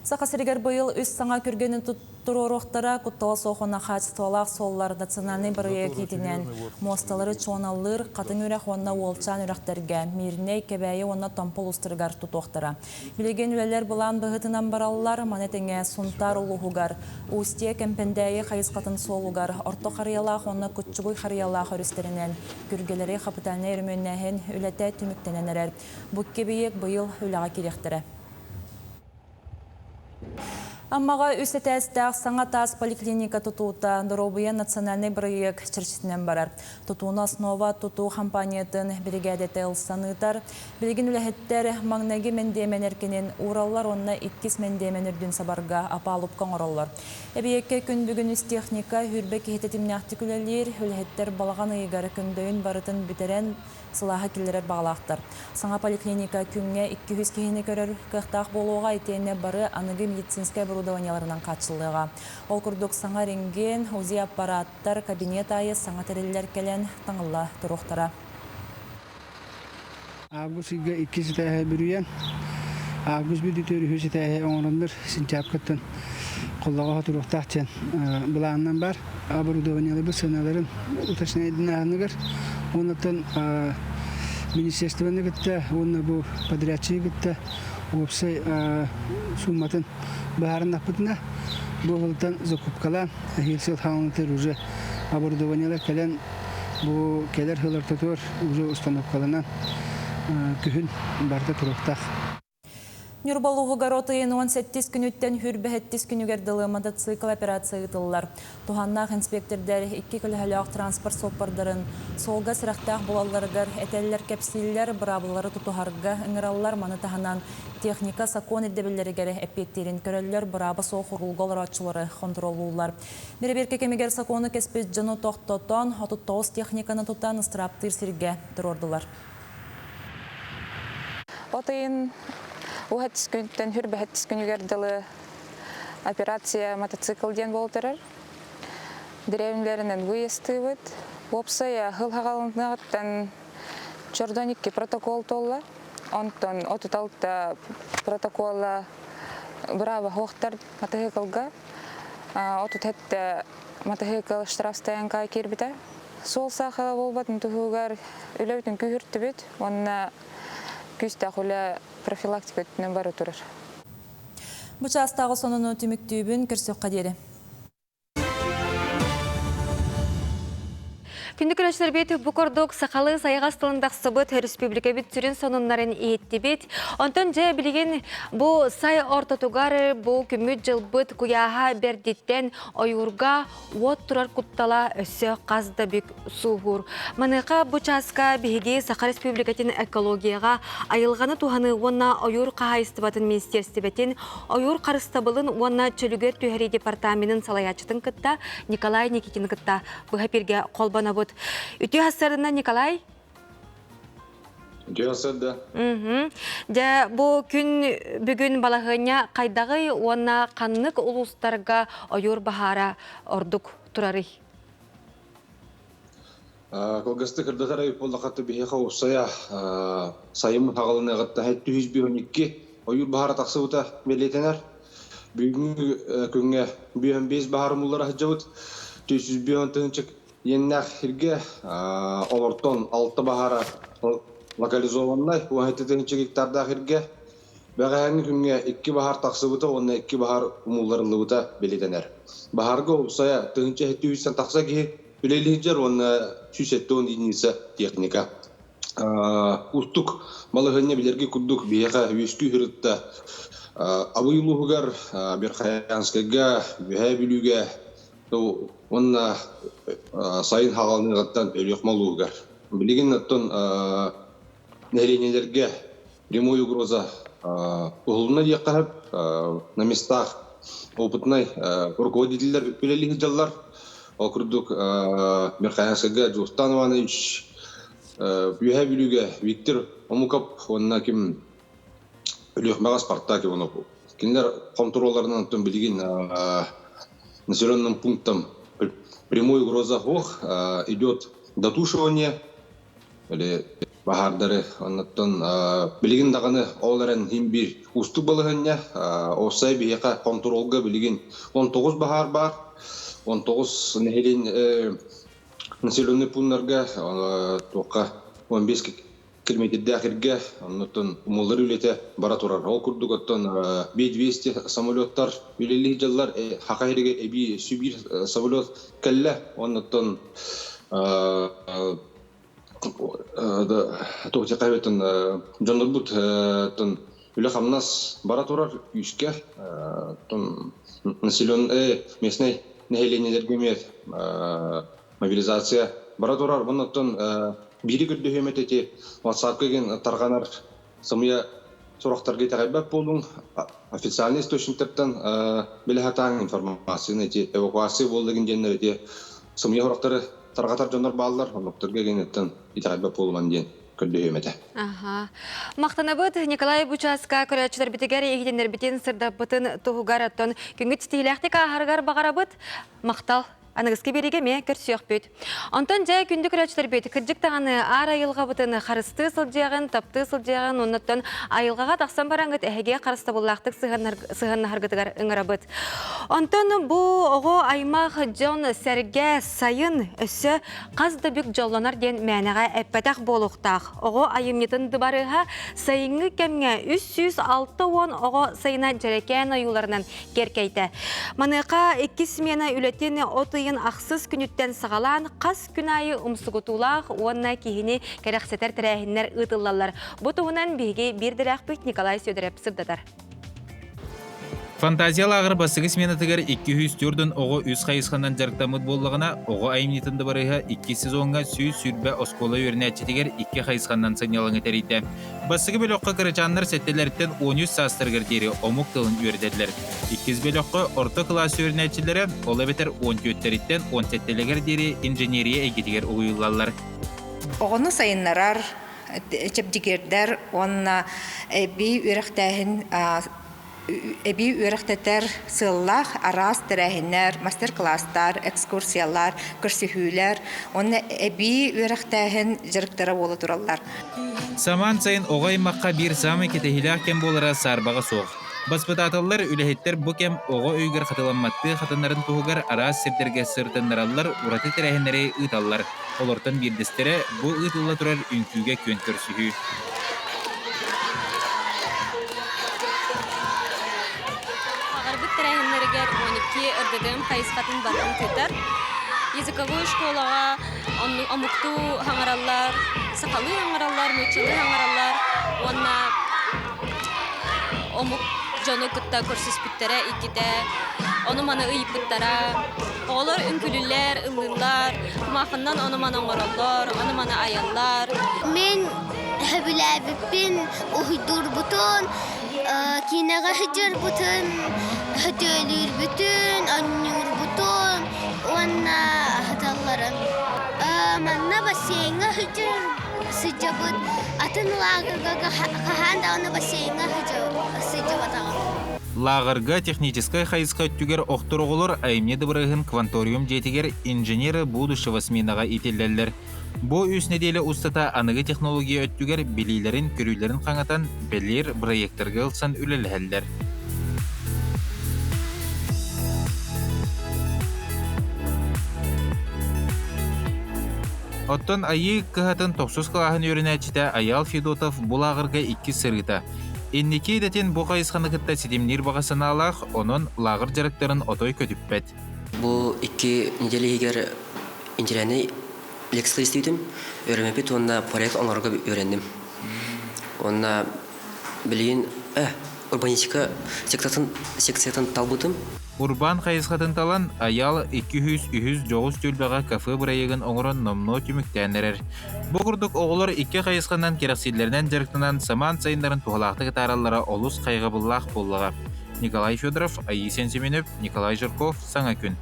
Саха сиригэр быйыл үс саҥа күргэни туруоруохтара, куттала суох уонна хаачыстыбалаах суоллар национальнай бырайыак иитинэн муосталары чуоналлыыр Хатыҥ Үрэх уонна Уолчаан үрэхтэргэ, Мирнэй, Кэбээйи уонна Томпо улуустарыгар тутуохтара. Билигин үлэлэр былаан быһыытынан бараллар, маны тэҥэ Сунтаар улууһугар, Устье Кэмпэндээйи хайысхатын суолугар Орто Харыйалаах уонна Куччугуй Харыйалаах өрүстэринэн күргэлэри хапытальнай өрөмүөннээһин үлэтэ түмүктэнэн эрэр. Бу икки эбийиэк быйыл үлэҕэ киириэхтэрэ. Аммаҕа үс этээстээх саҥа таас поликлиника тутуута Доруобуйа национальнай бырайыак чэрчитинэн барар. Тутууну Основа тутуу хампаанньатын биригээдэтэ ылсан ыытар. Билигин үлэһиттэр маҥнайгы мэндиэмэн эркинин уураллар уонна иккис мэндиэмэн үрдүн сабарга опалубка оҥороллор. Эбийиэккэ күн бүгүн үс техника сүүрбэ киһи тэтимнээхтик үлэлиир. Үлэһиттэр балаҕан ыйыгар көҥдөйүн барытын бүтэрэн сылааһы киллэрэр баҕалаахтар. Саҥа поликлиника күҥҥэ 200 киһини көрөр кыахтаах буолуоҕа итиэннэ бары аныгы медицинскэй оборудованиеларынан хааччыллыаҕа. Ол курдук саҥа рентген, УЗИ-аппараттар, кабинет аайы саҥа тэриллэр кэлэн таҥылла туруохтара. Август ыйга иккис этээһэ бүрүйэн, август бүтүүтүгэр үһүс этээһи оҥороннор сентябрьтан холлоҕоһо туруохтаах диэн былаанынан бар. Оборудованиеларбыт сыаналарын уточняйдынааһыныгар уоннаттан министерствоны кытта уонна бу подрядчигы кытта уопсай сууматын быһаарыннахпытына, бу сылтан закупкалаан, эһиил сыл хаалынытыр уже оборудованиелар кэлэн, бу кэлэр сыл ортотугар уже установкаланан күһүн барыта туруохтаах. Ньурба улууһугар от ыйын 18 күнүттэн хүрбэһэттис күнүгэр дылы мотоцикл операция ыытыллар. Туһаннаах инспектордар икки көлөһөлөөх транспорт суоппардарын суолга сэрэхтээх буолалларыгар этэллэр, кэпсииллэр, быраабылалары тутуһарга ыҥыраллар. Маны таһынан техника сокуон ирдэбиллэригэр эппиэттиирин көрөллөр, бырааба суох уруулга олорооччулары хонтуруоллууллар. Бэрэбиэркэ кэмигэр сокуону кэспит дьону тохтотон, 39 техниканы тутан ыстырааптыыр сиргэ туруордулар. От ыйын уһат күнтэн хүрбэһэт күнүгэр дылы операция мотоцикл диэн буолтарар. Деревнялэринэн выездтыыбыт. Уопсай хыл хагалыныгыттан чордон икки протокол туолла. Онтон 36 протокола браво хуохтар мотоциклга. 37 мотоцикл штрафстоянка киирбитэ. Суол саахала буолбатын туһугар үлэбитин күүһүртүбүт уонна күүстээх үлэ профилактика өттүнэн бара турар. Бу чаастааҕы сонуну түмүктүүбүн көрсүөххэ диэри. Күндү көрөөччүлэрбит бу курдук сахалыы сайаҕас тылын тахсыбыт республикабыт сүрүн сонуннарын иһиттибит. Онтон дьэ билигин бу сай ортотугар бу күммүт дьылбыт куйааһа бэрдиттэн ойуурга уот турар куттала өссө хас да бүк сууһуур. Маныаха бу чааска биһиги Саха Республикатын экологияҕа айылҕаны туһаныы уонна ойуур хаһаайыстыбатын министиэристибэтин ойуур харыстабылын уонна чөлүгэр түһэрии департаменын салайааччытын кытта Николай Никитин кытта быһа пиргэ холбонобут. Үтүө хассарына Николай. Дьэ, Дьэ, бу күн бүгүн балаһыанньа хайдаҕый уонна ханнык улуустарга ойуур баһаара ордук турарый? Кылгастык ырдатар эбит буоллахха биһиэхэ уопсайа сайын хаҕылыныаҕыттан 712 ойуур баһаара тахсыбыта бэлиэтэнэр. Бүгүҥҥү күҥҥэ 55 баһаар умуллара сылдьабыт. 405 тыһыынча Иэннээх сиргэ олортон алта баһаара локализованнай, 17 гектардаах сиргэ бэҕэһээҥҥи күҥҥэ икки баһаар тахсыбыта уонна икки баһаар умулларыллыбыта бэлиэтэнэр. Баһаарга уопсайа 1700 тахса киһи үлэлии сылдьар уонна 170 единица техника. Устук балаһыанньа билэрги курдук биһиэхэ үөскүү сырытта Абый улууһугар, Верхоянскайга, Үөһээ Бүлүүгэ Уонна сайын хаҕалыныаҕыттан Өлүөхүмэ улууһугар. Билигин оттон нэһилиэнньэлэргэ прямой угроза уһулунна диэххэ сөп. На местах опытнай руководителлэр үлэлии сылдьаллар. Ол курдук Верхоянскайга Дьулустан Иванович, Үөһээ Бүлүүгэ Виктор Омуков уонна ким Өлүөхүмэҕэ Спартак Иванов. Кинилэр хонтуруолларынан оттон билигин населенным пунктам прямой угроза суох идет дотушивание или баһаардары оннуттан билигин даҕаны ол эрэн иһин биир уустук балаһыанньа уопсай биһиэхэ хонтуруолга билигин 19 баһаар баар 19 нэһилиэн населенный пуннарга туохха 15 километрдээх иргэ, оннуттан умуллар үлэтэ бара турар. Ол курдук оттон Би-200 самолеттар үлэлии сылдьаллар. Хаха иһигэ эбии Сибиир самолет кэллэ. Оннуттан дьоннорбут үлэ-хамнас бара турар күүскэ. Населен местный нэһилиэнньэлэргэ эмиэ мобилизация бара турар. Оннуттан биири көрдөһүөм этэ ити WhatsApp-ка игин тарҕанар сымыйа сурахтарга итэҕэйбэт буолуҥ. Официальный источниктартан билэ сатааҥ информацияны ити эвакуация буолла игин диэннэр ити сымыйа сурахтары тарҕатар дьоннор бааллар. Оннуктарга игин итэҕэйбэт буолуман диэн көрдөһүөм этэ. Аха. Махтанабыт Николай Бучаска көрөөччүлэрбитигэр иһитиннэрбитин сырдаппытын туһугар оттон күҥҥүт ситиһиилээхтик ааһарыгар баҕарабыт. Махтал. Аныгыскы биэриигэ эмиэ көрсүөхпүт. Онтон дьэ күндү көрөөччүлэрбит, кырдьык даҕаны аар айылҕабытын харыстыы сылдьыаҕын, таптыы сылдьыаҕын, оннуттан айылҕаҕа тахсан бараҥҥыт эһиги харыстабыллаахтык сыһыаннаһаргытыгар ыҥырабыт. Онтон бу оҕо аймах дьон сэргэ сайын өссө хас да бүк дьоллонор диэн мээнэҕэ эппэтэх буолуохтаах. Оҕо айымньытын дыбарыһа сайыҥҥы кэмҥэ 360 оҕо сайына дьэрэкээн ойууларынан киэркэйдэ. Маныаха иккис смена үлэтин от ыйын ахсыс күнүттэн саҕалаан хас күн аайы умсугутуулаах уонна киһини кэрэхсэтэр тэрээһиннэр ыытыллаллар. Бу туһунан биһиги биир дэлээхпит Николай Сидоров сырдатар. Фантазия лааҕыр бастакы сменатыгар 204 оҕо үс хайысханан дьарыктаммыт буоллаҕына, оҕо айымньытын дыбарыһа иккис сезоҥҥа 120 оскуола үөрэнээччитигэр икки хайысханан сынньалаҥы тэрийдэ. Бастакы бөлөххө кырачааннар сэттэлэриттэн 13 саастарыгар диэри омук тылын үөрэтэллэр. Иккис бөлөххө орто кылаас үөрэнээччилэрэ, ол эбэтэр 14-тэриттэн 17-лэригэр диэри инженерия эйгэтигэр уһуйуллаллар. Оҕону сайыннарар, чэбдигирдэр уонна эбии үөрэхтээһин эбии үөрэхтэтэр сыаллаах араас тэрээһиннэр, мастер-класстар, экскурсиялар, көрсүһүүлэр уонна эбии үөрэхтээһин дьарыктара буола тураллар. Самаан сайын оҕо аймахха биир саамай кэтэһиилээх кэм буолара саарбаҕа суох. Баспытааталлар, үлэһиттэр бу кэм оҕо өйүгэр хатыламматтыы хатанарын туһугар араас сирдэргэ сырытыннараллар, ураты тэрээһиннэри ыыталлар. Олортон биирдэстэрэ бу ыытылла турар үҥкүүгэ күөн көрсүһүү. Аҕарбыт тэрээһиннэригэр 12 РДДМ хайысхатын барытын тыытар. Языковой школаҕа омуктуу хаҥараллар, сахалыы хаҥараллар, нууччалыы хаҥараллар уонна омук дьону кытта көрсүспүттэрэ иккитэ, ону-маны ыйыппыттара. Оҕолор үҥкүүлүүллэр, ыллыыллар, кумаахыннан ону-маны оҥороллор, ону-маны айаллар. Мин сөбүлээбиппин уһуйдуурбутун, киинэҕэ сылдьарбытын, сөтүөлүүрбүтүн, оонньуурбутун уонна аһаталларын. Манна бассейҥҥа сылдьар сылдьабыт, атын лааҕырга хаһан даҕаны бассейҥҥа сылдьыбатаҕым. Лааҕырга техническай хайысха өттүгэр охтор оҕолор айымньы дыбарыаһын Кванториум дьиэтигэр инженеры будущего сменаҕа иитиллэллэр. Бу үс нэдиэлэ устата аныгы технология өттүгэр билиилэрин-көрүүлэрин хаҥатан, бэлиэр бырайыактарга ылсан үлэлэһэллэр. Оттон Айыы кыһатын тохсус кылааһын үөрэнээччитэ Айаал Федотов бу лааҕырга иккис сырыыта. Инники идэтин бу хайысханы кытта ситимниир баҕа санаалаах, онон лааҕыр дьарыктарын отой көтүппэт. Бу икки неделя иһигэр инженернэй лекция истибитим, үөрэммиппит уонна проект оҥорорго үөрэнним. Уонна билигин урбанистика секциятын, секциятын талбытым. Урбаан хайысхатын талан, Айаал 203 дьоҕус түөлбэҕэ кафе бырайыагын оҥорон номнуо түмүктээн эрэр. Бу курдук оҕолор икки хайысханан кэрэхсииллэринэн дьарыктанан самаан сайыннарын туһалаахтык атаараллара олус хайҕабыллаах буоллаҕа. Николай Федоров, Айысен Семенов, Николай Жирков, Саҥа күн.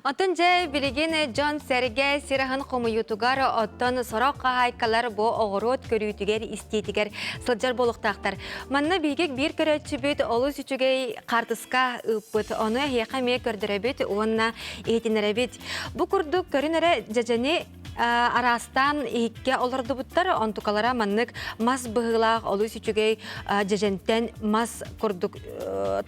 Оттон дьэ билигин дьон-сэргэ сир аһын хомуйуутугар, оттон сорох хаһаайкалар бу оҕуруот көрүүтүгэр-истиитигэр сылдьар буолуохтаахтар. Манна биһиги биир көрөөччүбүт олус үчүгэй хаартыска ыыппыт. Ону эһиэхэ эмиэ көрдөрөбүт уонна иһитиннэрэбит. Бу курдук көрүн эрэ дьэдьэни араастаан иһиккэ олордубуттар. Онтукалара маннык мас быһыылаах олус үчүгэй дьэдьэнтэн мас курдук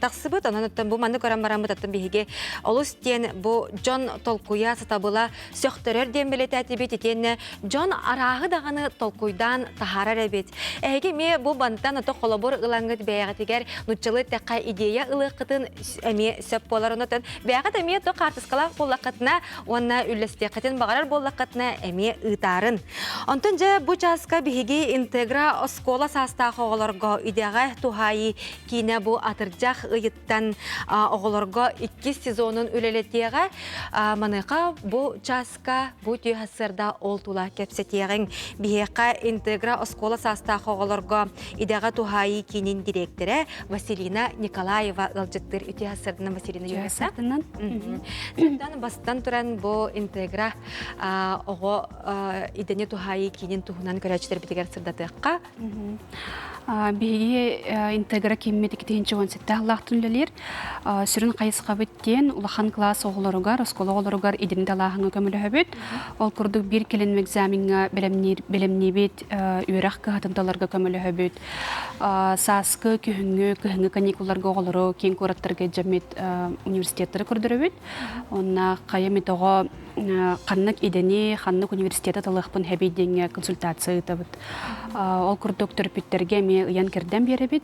тахсыбыт. Онон оттон бу маннык көрөн бараммыт оттон биһиги олус диэн бу дьон толкуйа, сатабыла сөхтөрөр диэн бэлиэтээтибит. Итиэннэ дьон арааһы даҕаны толкуйдаан таһаарар эбит. Эһиги эмиэ бу бантан ото холобур ылаҥҥыт бэйэҕитигэр нуччалыы эттэххэ идея ылыаххытын эмиэ сөп буолар. Онон бэйэҕит эмиэ то хаартыскалаах буоллаххытына уонна үллэстиэххитин баҕарар буоллаххытына эмиэ ыытаарын. Онтон дьэ бу чааска биһиги Интегра оскуола саастаах оҕолорго идэҕэ туһаайыы киинэ бу атырдьах ыйыттан оҕолорго иккис сезонун үлэлэтиэҕэ. Маныаха бу чааска бу түө сарсыарда ол тула кэпсэтиэҕиҥ. Биһиэхэ Интегра оскуола саастаах оҕолорго идэҕэ туһаайыы киинин дириэктэрэ Василина Николаева ыалдьыттыыр үтүө сарсыарданан Василина Юрьевна. Сырдан бастан туран бу Интегра оҕо идэни туһаайыы киинин туһунан көрөөччүлэрбитигэр сырдатыахха. Биһиги Интегра киммит 2017 сыллаахтан үлэлиир. Сүрүн хайысхабыт диэн улахан кылаас оҕолоругар, оскуола оҕолоругар идини талааһыҥҥа көмөлөһөбүт. Ол курдук биир кэлин экзамеҥҥа бэлэмниибит, үөрэх кыһатын таларга көмөлөһөбүт. Сааскы, күһүҥҥү, кыһыҥҥы каникулларга оҕолору киин куораттарга дьэммит университеттары көрдөрөбүт. Онно хайа эмит оҕо ханнык идэни, ханнык университеты талыахпын хэбий диэҥҥэ консультация ыытабыт. Ол курдук төрөппүттэргэ эмиэ ыйан-кэрдэн биэрэбит.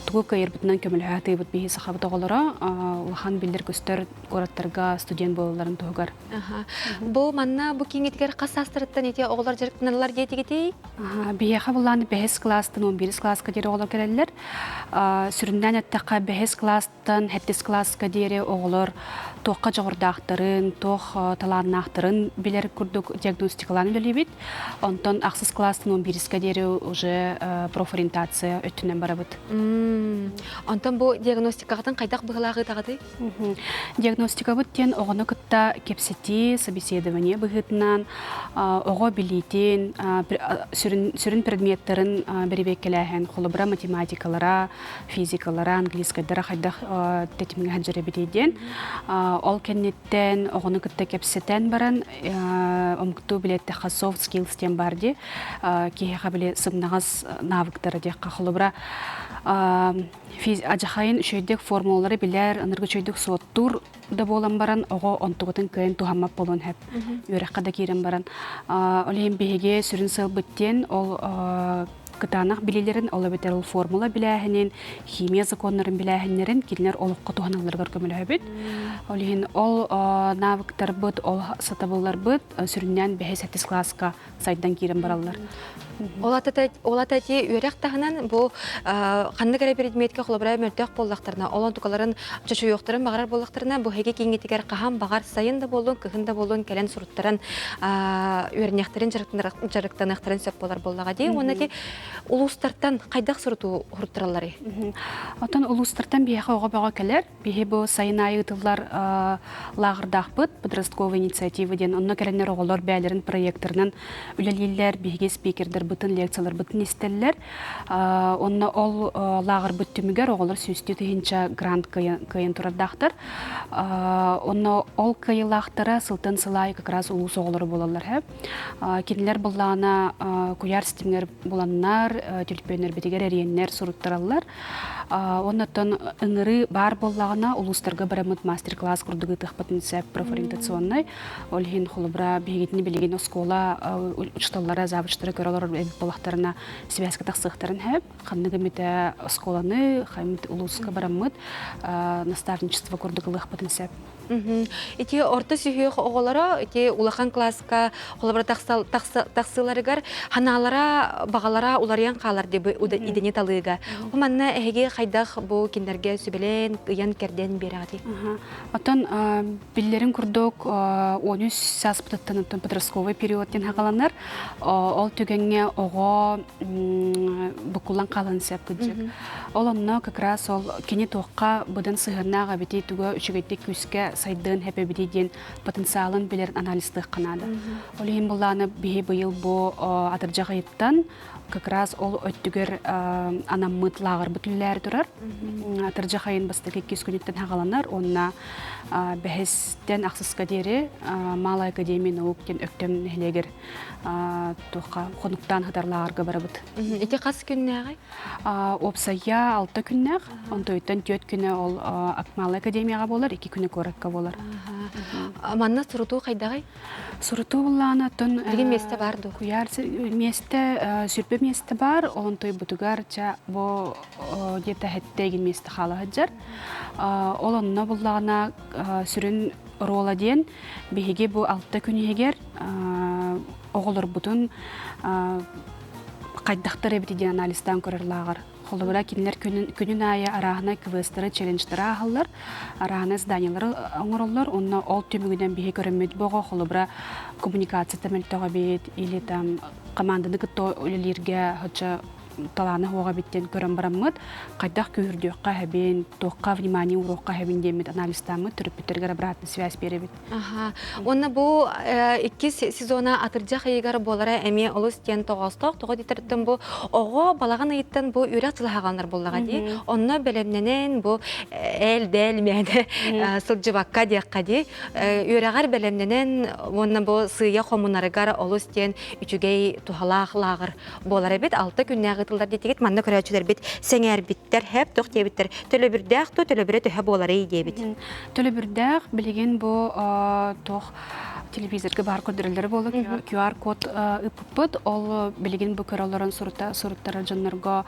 Тугу кыайарбытынан көмөлөһө сатыыбыт биһи сахабыт оҕолоро улахан биллэр-көстөр куораттарга студент буолалларын туһугар. Бу манна бу кииҥитигэр хас саастарыттан ити оҕолор дьарыктаналлар диэтигитий? Биһиэхэ буллааны бэһис кылаастан 11 кылааска диэри оҕолор кэлэллэр. Сүрүннээн эттэххэ, бэһис кылаас Тан сэттис кылааска диэри оҕолор туохха дьоҕурдаахтарын, туох талааннаахтарын билэр курдук диагностикалаан үлэлиибит. Онтон ахсыс кылаастан 11-ка диэри уже профориентация өттүнэн барабыт. Онтон бу диагностикаҕытын хайдах быһылаах ыытаҕытый? Диагностикабыт диэн оҕону кытта кэпсэтии, собеседование быһыытынан оҕо билиитин, сүрүн предметтарын бэрэбиэркэлээһин, холобура математикалара, физикалара, английскайдара хайдах тэтимҥэ сылдьар эбитий диэн. Ол кэнниттэн оҕону кытта кэпсэтэн баран омуктуу билэттэххэ soft skills диэн баар дии. Киһиэхэ били сымнаҕас навыктара диэххэ холобура адьахайын үчүгэйдик формулалары билэр, ыныргы үчүгэйдик суоттуур да буолан баран оҕо онтугутун кыайан туһаммат буолуон сөп. Үөрэххэ да киирэн баран. Ол иһин биһиги сүрүн сыалбыт диэн ол кытаанах билиилэрин, ол эбэтэр ол формула билээһинин, химия законнарын билээһиннэрин кинилэр олоххо туһаналларыгар көмөлөһөбүт. Ол иһин ол навыктарбыт, ол сатабылларбыт сүрүннээн бэһис-сэттис кылааска сайдан киирэн бараллар. Ол ата ти үөрэх таһынан бу ханнык эрэ предметкэ холобура мөлтөх буоллахтарына, ол онтукаларын чочуйуохтарын баҕарар буоллахтарына, бу эһиги кииҥҥитигэр хаһан баҕар сайын да буоллун, кыһын да буоллун кэлэн суруттаран үөрэниэхтэрин дьарыктаныахтарын сөп буолар буоллаҕа дии. Уонна ти улуустартан хайдах сурутуу суруттаралларый? Оттон улуустартан биһиэхэ оҕо бөҕө кэлэр. Биһи бу сайын аайы ыытыллар лааҕырдаахпыт подростковая инициатива диэн онно кэлэннэр оҕолор бэйэлэрин проекторынан үлэлииллэр, биһиги спикердарбытын, лекцияларбытын истэллэр. Онно ол лааҕырбыт түмүгэр оҕолор сүүстүү тыһыынча грант кыайан турардаахтар. Онно ол кыайыылаахтара сылтан сыл аайы как раз улуус оҕолоро буолаллар. Кинилэр былаана куйаар ситимигэр буланнар, түлүпүөннэрбитигэр эриэннэр суруттараллар. Оннуттан ыҥырыы баар буоллаҕына, улуустарга бараммыт мастер-класс курдук ыытыахпытын сөп профориентационнай. Ол иһин холобура биһигитини билигин оскуола учууталлара, завучтара көрө олорор эбит буоллахтарына сибээскэ тахсыахтарын сөп. Ханнык эмитэ оскуоланы, хаймыт улууска бараммыт наставничество курдук ылыахпытын сөп. Ити орто сүһүөх оҕолоро ити улахан кылааска холобура тахсыыларыгар ханаалара баҕалара уларыйан хаалар дии бу идэни талыыга. Манна эһиги хайдах бу кинилэргэ сүбэлээн, ыйан-кэрдэн биэрэҕитий? Оттон биллэрин курдук 13 сааспытыттан оттон подростковый период диэн хагаланар. Ол түгэҥҥэ оҕо буккуллан хаалан сөп кырдьык. Ол онно как раз ол кини туохха быдан сыһыаннаах эбитий, туга үчүгэйдик күүскэ сайдыан сөп эбитий диэн потенциалын билэр анализтыахха наада. Ол иһин былааны биһи быйыл бу атырдьах ыйыттан как раз ол өттүгэр анаммыт лааҕырбыт үлэлээри турар. Атырдьах айын бастакы иккис күнүттэн хагаланар уонна бэһистэн ахсыска диэри Малая академия наук диэн Өктөм нэһилиэгэр туохха хонуктаан сытар лааҕырга барабыт. Ити хас күннээҕий? Уопсайа алта күннээх, онтуйтан түөрт күнэ ол Акмалый академияҕа буолар, икки күнэ куоракка буолар. Манна сурутуу хайдаҕый? Сурутуу буллаана оттон Билигин миэстэ баар дуо? Куйаар миэстэ сүрбэ миэстэ баар, ол онтуйбутугар ча бу где-то хэттэ миэстэ хаала сылдьар. Ол онно буллаҕына сүрүн оруола диэн биһиги бу алта күн иһигэр оҕолорбутун хайдахтар эбит диэн анализтаан көрөр лааҕыр. Холобура, кинилэр күнүн аайы арааһынай квесттары, челленджтары ааһаллар, арааһынай заданиелары оҥороллор. Онно ол түмүгүнэн биһи көрөммүт боҕо, холобура, коммуникацията мөлтөх эбит или там команданы кытта үлэлииргэ хоча талаана суоҕа эбит диэн көрөн бараммыт, хайдах күүһүрдүөххэ эһэбин, туохха внимание ууруохха эһэбин диэммит анализтааммыт төрөппүттэригэр обратная связь биэрэбит. Аха. Уонна бу иккис сезона атырдьах ыйыгар буолара эмиэ олус диэн тоҕоостоох. Тоҕо диэтэртэн бу оҕо балаҕан ыйыттан бу үөрэх дьыла хааланар буоллаҕа дии. Онно бэлэмнэнэн бу ээл-дээл мээнэ сылдьыбакка диэххэ дии. Үөрэҕэр бэлэмнэнэн уонна бу сыыйа хомунарыгар олус диэн үчүгэй туһалаах лааҕыр буолар эбит. Алта күннээх ыытыллар диэтигит. Манна көрөөччүлэрбит сэҥээрбиттэр, хэп туох диэбиттэр. Төлөбүрдээх ту төлөбүрэ төһө буоларый диэбит. Төлөбүрдээх билигин бу туох телевизорга баар көрдөрөллөрө буолла QR код ыппыппыт. Ол билигин бу көрө олорон суруттарар дьоннорго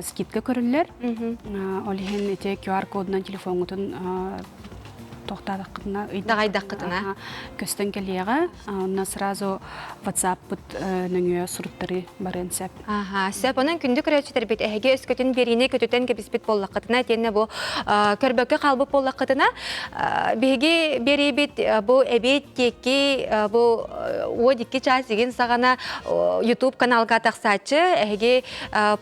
скидка көрүллэр. Ол иһин ити QR кодунан телефоҥҥутун тохтаатаххытына даҕайдаххытына көстөн кэлиэҕэ. Онно сразу WhatsApp-пыт нөҥүө суруттарыы барыан сөп. Аха, сөп. Онон күндү көрөөччүлэрбит, эһиги өскөтүн биэриини көтүтэн кэбиспит буоллаххытына, итиэннэ бу көрбөккө хаалбыт буоллаххытына, биһиги биэриибит бу эбиэт диэки бу уон икки чаас игин саҕана YouTube каналга тахсааччы, эһиги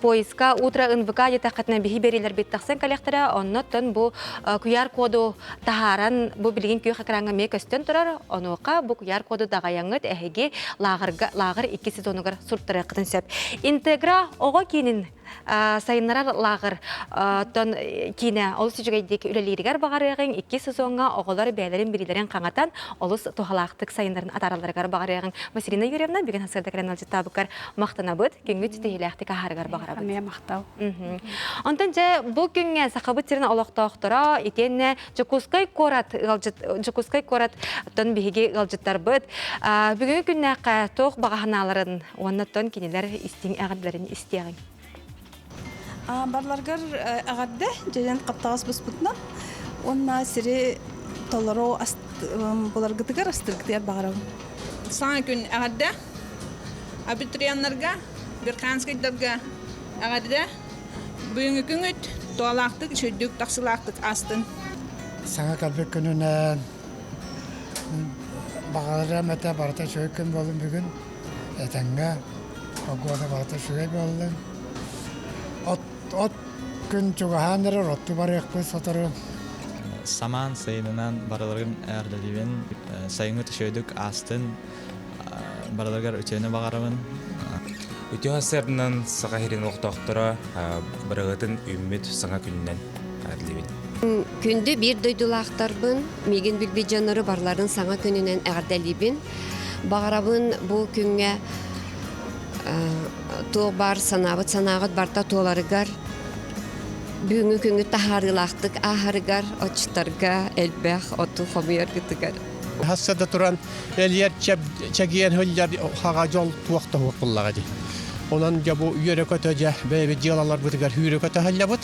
поиска утро НВК диэтэххитинэ биһи биэриилэрбит тахсан кэлиэхтэрэ, оннуттан бу QR-коду таһааран бу билигин күөх экраҥҥа эмиэ көстөн турар. Онуоха бу QR-коду даҕайаҥҥыт эһиги лааҕырга лааҕыр икки сезонугар суруттарыаххытын сөп. Интегра оҕо киинин сайыннарар лааҕыр тон киинэ олус үчүгэйдик үлэлииригэр баҕарыаҕыҥ. Икки сезоҥҥа оҕолор бэйэлэрин билиилэрин хаҥатан олус туһалаахтык сайыннарын атааралларыгар баҕарыаҕыҥ. Василина Юрьевна бүгүн сарсыарда кэлэн ыалдьыттаабыккар махтанабыт. Күҥҥүт ситиһиилээхтик аһарыгар баҕарабыт. Эмиэ махтал. Онтон дьэ бу күҥҥэ Сахабыт сирин олохтоохторо итиэннэ Дьокуускай куорат ыалдьыт Дьокуускай куораттан биһиги ыалдьыттарбыт бүгүҥҥү күннээххэ туох баҕа санааларын уонна оттон кинилэр истиҥ эҕэрдэлэрин истиэҕиҥ. Барларгар эҕэрдэ дьэдьэн хаптаҕас буспутунан уонна сири толору буларгытыгар астыргытыгар баҕарабын. Саҥа күн эҕэрдэ абитуриеннарга, Верхоянскайдарга эҕэрдэ! Бүгүҥҥү күҥүт туолаахтык, үчүгдүк, тахсыылаахтык аастын. Саҥа кэлбит күнүнэн баҕарарым этэ барыта үчүгэй күн буоллун бүгүн. Этэҥҥэ погода барыта үчүгэй буоллун. От, от күн чугаһаан эрэр, оттуу барыахпыт сотору. Самаан сайынынан барыларын эҕэрдэлиибин. Сайыҥҥыт үчүгэйдик аастын. Барыларыгар үтүөнү баҕарабын. Үтүө сарсыарданан Саха сирин олохтоохторо бырыһытын үүммүт саҥа күнүнэн эҕэрдэлиибин. Күндү биир дойдулаахтарбын, миигин билбит дьоннору барыларын саҥа күнүнэн эҕэрдэлиибин. Баҕарабын бу күҥҥэ туох баар санаабыт санааҕыт барыта туоларыгар, бүгүҥҥү күҥҥүт таһаарыылаахтык ааһарыгар, отчуттарга элбэх оту хомуйаргытыгар. Хасса да туран элиэр чэгиэн хыллар хаҕа дьол туох да суох буоллаҕа дии. Онон дьэ бу үөрэ-көтө дьэ бэйэбит дьыалаларбытыгар үүрэ-көтө сылдьабыт.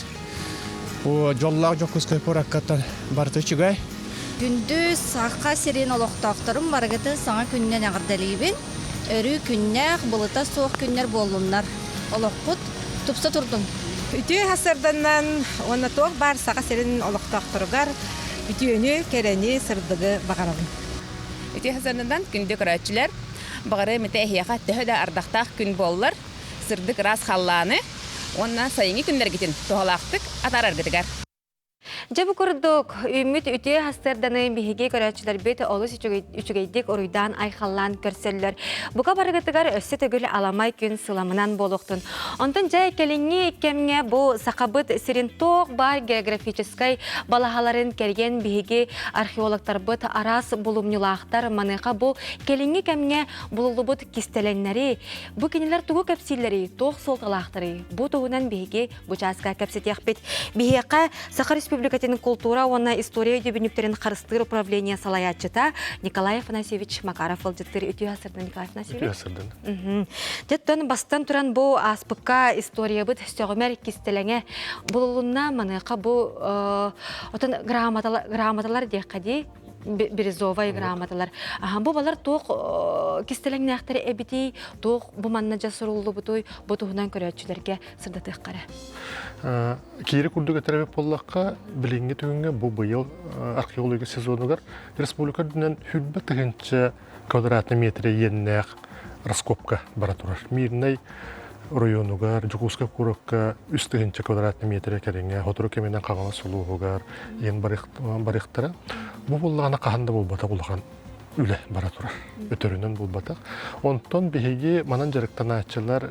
Бу дьоллоох Дьокуускай куораккаттан барыта үчүгэй. Күндү Саха сирин олохтоохторун барыгытын саҥа күнүнэн эҕэрдэлиибин. Өрүү күннээх, былыта суох күннэр буоллуннар. Олоххут тупса турдун. Үтүө сарданан уонна туох баар Саха сирин олохтоохторугар үтүөнү, кэрэни, сырдыгы баҕарабын. Үтүө сарданан күндү көрөөччүлэр, баҕарыам этэ эһиэхэ төһө да ардахтаах күн буоллар, сырдык ыраас халлааны уонна сайыҥҥы күннэргитин туһалаахтык атаараргытыгар. Дьэ бу курдук, үүммүт үтүө сарсыарданы биһиги көрөөччүлэрбит олус үчүгэйдик уруйдаан айхаллаан көрсөллөр. Бука барыгытыгар өссө төгүл аламай күн сыламынан буолуохтун. Онтон дьэ кэлиҥҥи кэмҥэ бу Сахабыт сирин туох баар географическай балаһаларын кэрийэн биһиги археологтарбыт араас булумньулаахтар маныаха бу кэлиҥҥи кэмҥэ булуллубут кистэлэҥнэри, бу кинилэр тугу кэпсииллэрий, туох суолталаахтарый? Бу туһунан биһиги бу чааска кэпсэтиэхпит. Биһиэхэ Саха Республикатын култуура уонна история өйдөбүнньүктэрин харыстыыр управление салайааччыта Николай Афанасьевич Макаров ыалдьыттыыр үтүө сырдын Николай Афанасьевич. Үтүө сырдын. Дьэттэн бастан туран бу ааспыкка историябыт сөҕүмэр кистэлэҥэ булулунна маныаха бу отон грамоталар диэххэ дии бирюзовай грамоталар. Бу балар туох кистэлэҥнээхтэр эбитий, туох бу манна дьа суруллубутуй, бу туһунан көрөөччүлэргэ сырдатыахха эрэ. Киири курдук этэрэ буоллахха, билиҥҥи түгэҥҥэ бу быйыл археология сезонугар республика үрдүнэн хүрбэ тыһыынча квадратный метр иэннээх раскопка бара турар. Мирнэй оройуонугар, Дьокуускай куоракка 3000 квадратный метр кэриҥэ, сотору кэминэн Хаҥалас улууһугар иэн барыахтара. Бу буоллаҕына хаһан да буолбатах улахан үлэ бара турар. Өтөрүнэн буолбатах. Онтон биһиги манан дьарыктанааччылар,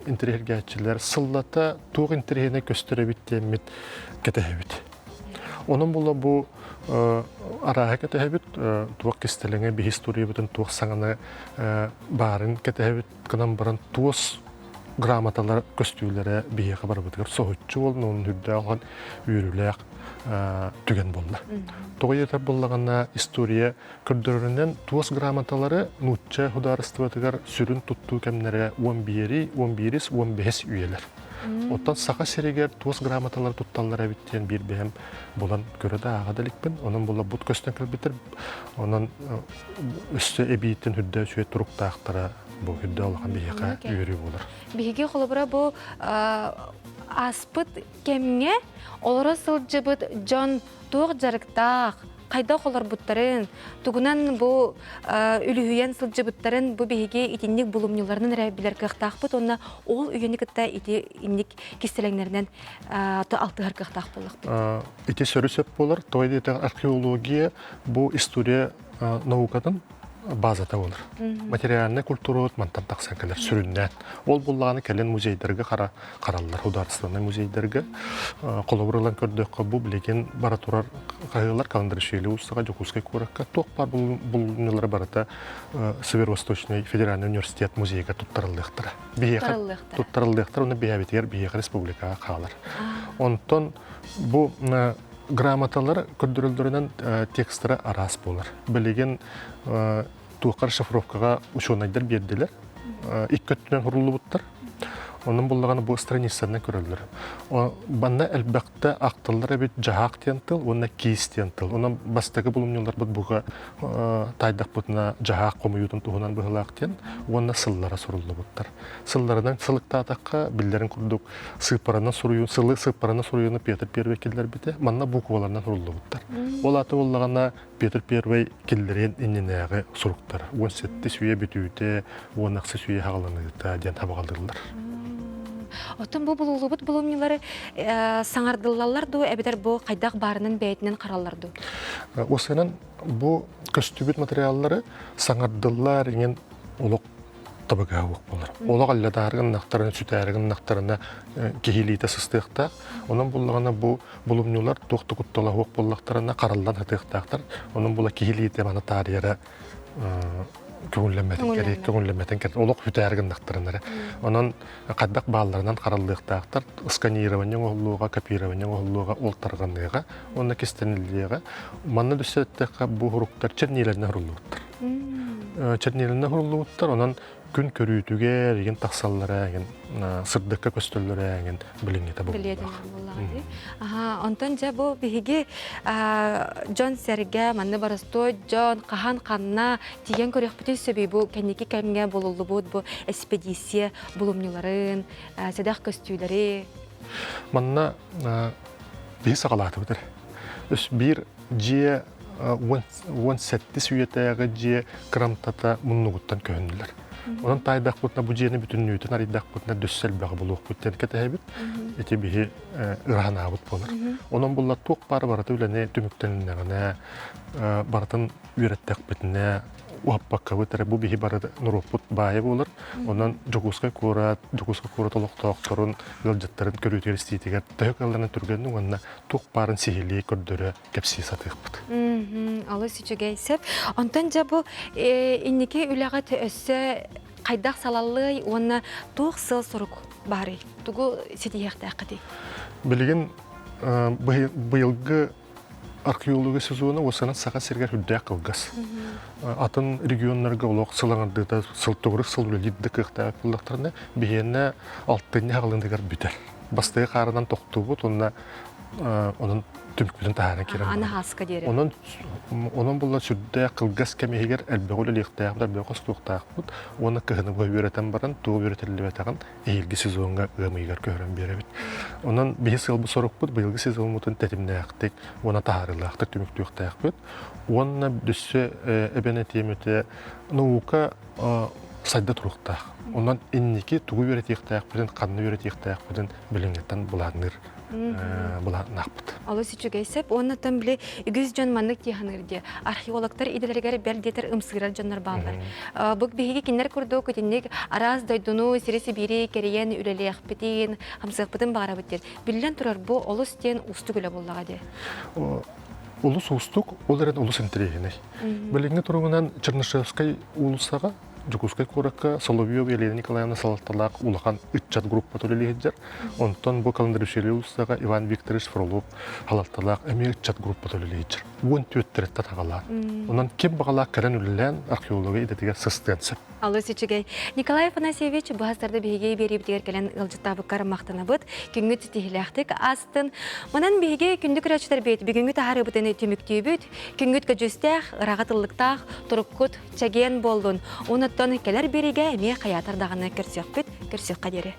интэриэһиргээччилэр сыллата туох интэриэһинэй көстөр эбит диэммит кэтэһэбит. Онон була бу арааһы кэтэһэбит, туох кистэлэҥэ биһи историябытын туох саҥаны баарын кэтэһэбит гынан баран туос грамоталар көстүүлэрэ биһиэхэ барыбытыгар соһуччу буолан, онон үрдээх үөрүүлээх түгэн буолла. Тоҕо диэтэр буоллаҕына история көрдөрөрүнэн туос грамоталары нуучча судаарыстыбатыгар сүрүн туттуу кэмнэрэ 11-и, 11-ис, 15 үйэлэр. Оттон Саха сиригэр туос грамоталары тутталлар эбит диэн биир бэйэм булан көрө да ааҕа да иликпин. Онон була бут көстөн кэлбиттэр. Онон өссө эбиитин үрдэ үчүгэй туруктаахтара бу үрдэ улахан биһиэхэ үөрүү буолар. Биһиги холобура бу ааспыт кэмҥэ олоро сылдьыбыт дьон туох дьарыктаах, хайдах олорбуттарын, тугунан бу үлүһүйэн сылдьыбыттарын бу биһиги итинник булумньуларынан эрэ билэр кыахтаахпыт уонна ол үйэни кытта ити инник кистэлэҥнэринэн алтыһар кыахтаах буоллахпыт. Ити сөрү сөп буолар. Тоҕо диэтэх археология бу история наукатын базата болар. Материальнай культура мантан тахсан кэлэр сүрүннээн. Ол буллаҕына кэлин музейдарга хара хараллар, художественнай музейдарга. Холобур ылан көрдөххө, бу билигин бара турар хаһыылар Каландрашвили уулуссаҕа Дьокуускай куоракка туох баар булунньулара барыта Северо-Восточный федеральный университет музейга туттарыллыахтара. Биһиэхэ туттарыллыахтара, уонна биһиэбитигэр биһиэхэ республикаҕа хаалар. Онтон бу грамоталар көрдөрөллөрүнэн текстара араас буолар. Билигин туохха расшифровкаҕа учуонайдар биэрдилэр. Икки өттүнэн суруллубуттар. Онон буллаҕына бу страницанан көрөллөр. Банна элбэхтэ ахтыллар эбит дьаһаах диэн тыл уонна киис диэн тыл. Онон бастакы булумньуларбыт буга таайдахпытына дьаһаах хомуйуутун туһунан быһылаах диэн уонна сыллара суруллубуттар. Сылларынан сылыктаатахха биллэрин курдук сыыппаранан суруйуу, сылы сыыппаранан суруйууну Петр Первый киллэрбитэ. Манна букваларынан суруллубуттар. Ол аата буоллаҕына Петр Первый киллэриэн иннинээҕи суруктар 17 үйэ бүтүүтэ, 18 үйэ хаҕаланыыта диэн сабаҕалыыллар. Оттон бу булуллубут булумньулары саҥардыллаллар дуу, эбэтэр бу хайдах баарынан бэйэтинэн хараллар дуу? Осынан бу көстүбүт материаллары саҥардыллар иҥин олох табыгаһа суох буолар. Олох аллатаары гыннахтарына, сүтээри гыннахтарына киһилиитэ сыстыахтаах. Онон буллаҕына бу булумньулар туох да куттала суох буоллахтарына хараллан сытыахтаахтар. Онон була киһилиитэ маны таарыйара көҥүллэммэтин кэриэ көҥүллэммэтин кэриэ олох сүтээри гыннахтарына эрэ. Онон хайдах баалларынан хараллыахтаахтар. Сканирование оҥоһуллуоҕа, копирование оҥоһуллуоҕа, ол тарҕаныаҕа уонна кистэниллиэҕэ. Манна өссө эттэххэ бу суруктар черниилэринэн суруллубуттар. Черниилэринэн суруллубуттар, онон күн көрүүтүгэр игин тахсаллара игин сырдыкка көстөллөрө игин билиҥҥитэ буоллах. Аха, онтон дьэ бу биһиги дьон-сэргэ манны боростуой дьон хаһан ханна тиийэн көрүөхпүтүй сөбүй бу кэнники кэмҥэ булуллубут бу эспедиция булумньуларын, сэдэх көстүүлэри. Манна биһи саҕалаатыбыт эрэ. Өс биир дьиэ 17 үйэтээҕи дьиэ кырамтата муннугуттан көһүннүлэр. Онон таайдахпытына бу дьиэни бүтүннүүтүн арыйдахпытына дөссө элбэҕи булуохпут диэн кэтэһэбит. Ити биһи ыраһанаабыт буолар. Онон булла туох баар барыта үлэни түмүктэннэҕинэ барытын үөрэттэхпитинэ уһаппаккабыт эрэ бу биһи бары норуоппут баайа буолар. Онон Дьокуускай куорат, Дьокуускай куорат олохтоохторун, ыалдьыттарын көрүүтүгэр-истиитигэр төһө кыалларынан түргэнник уонна туох баарын сиһилии көрдөрө кэпсии сатыахпыт. Олус үчүгэй сөп. Онтон дьэ бу инники үлэҕит өссө хайдах салаллыай уонна туох сыал-сорук баарый? Тугу ситиһиэхтээххитий? Билигин быйылгы археология сезона уосанан Саха сиригэр үрдээх кылгас. Атын регионнарга олох сыл аҥардыыта сыл төгүрүк сыл үлэлиир да кыахтаах буоллахтарына, биһиэнэ алтынньы аҕалыныгар бүтэр. Бастакы хаарынан тохтуубут уонна онон түмүкпүтүн таһааран киирэн Аны хааска диэри. Онон онон буолла сүрдээх кылгас кэм иһигэр элбэҕи үлэлиэхтээхпит, элбэҕи хостуохтаахпыт уонна кыһыны быһа үөрэтэн баран тугу үөрэтиллибэтэҕин эһиилги сезоҥҥа ыам ыйыгар көһөрөн биэрэбит. Онон биһи сыалбыт-сорукпут быйылгы сезоммутун тэтимнээхтик уонна таһаарыылаахтык түмүктүөхтээхпит. Уонна өссө эбэн этиэм этэ, наука сайда туруохтаах. Онон инники тугу үөрэтиэхтээхпитин, ханна үөрэтиэхтээхпитин билиҥҥиттэн былаанныыр былааннаахпыт. Олус үчүгэй сөп. Уоннаттан били үгүс дьон маннык тиэханыыр дии. Археологтар идэлэригэр бэл диэтэр ымсыырар дьоннор бааллар. Бу биһиги кинилэр курдук итинник араас дойдуну, сири-сибиири кэрийэн үлэлиэхпитин, хамсыахпытын баҕарабыт диэн. Биллэн турар, бу олус диэн уустук үлэ буоллаҕа дии. Олус уустук, ол эрэн олус интэриэһинэй. Билиҥҥи туругунан Чернышевскай уулуссаҕа Дьокуускай куоракка Соловьев Елена Николаевна салалталаах улахан ыччат группата үлэлии сылдьар. Онтон бу Каландаришвили уулуссаҕа Иван Викторович Фролов салалталаах эмиэ ыччат группата үлэлии сылдьар. Уон түөртэреттэн аҕалаан. Онон ким баҕалаах кэлэн үлэлээн археология идэтигэр сыстыан сөп. Алыс үчүгэй. Николай Афанасьевич бу хастарда биһиги биэриибитигэр кэлэн ыалдьыттаабыккар махтанабыт. Күҥҥүт ситиһиилээхтик астын. Манан биһиги күндү көрөөччүлэрбит бүгүҥҥү таһаарыыбытын түмүктүүбүт. Күҥҥүт көдьүүстээх, ыраҕа тыллыктаах, туруккут чэгиэн буоллун. Онуттан кэлэр биэриигэ эмиэ хайаатар даҕаны көрсүөхпүт, көрсүөххэ диэри.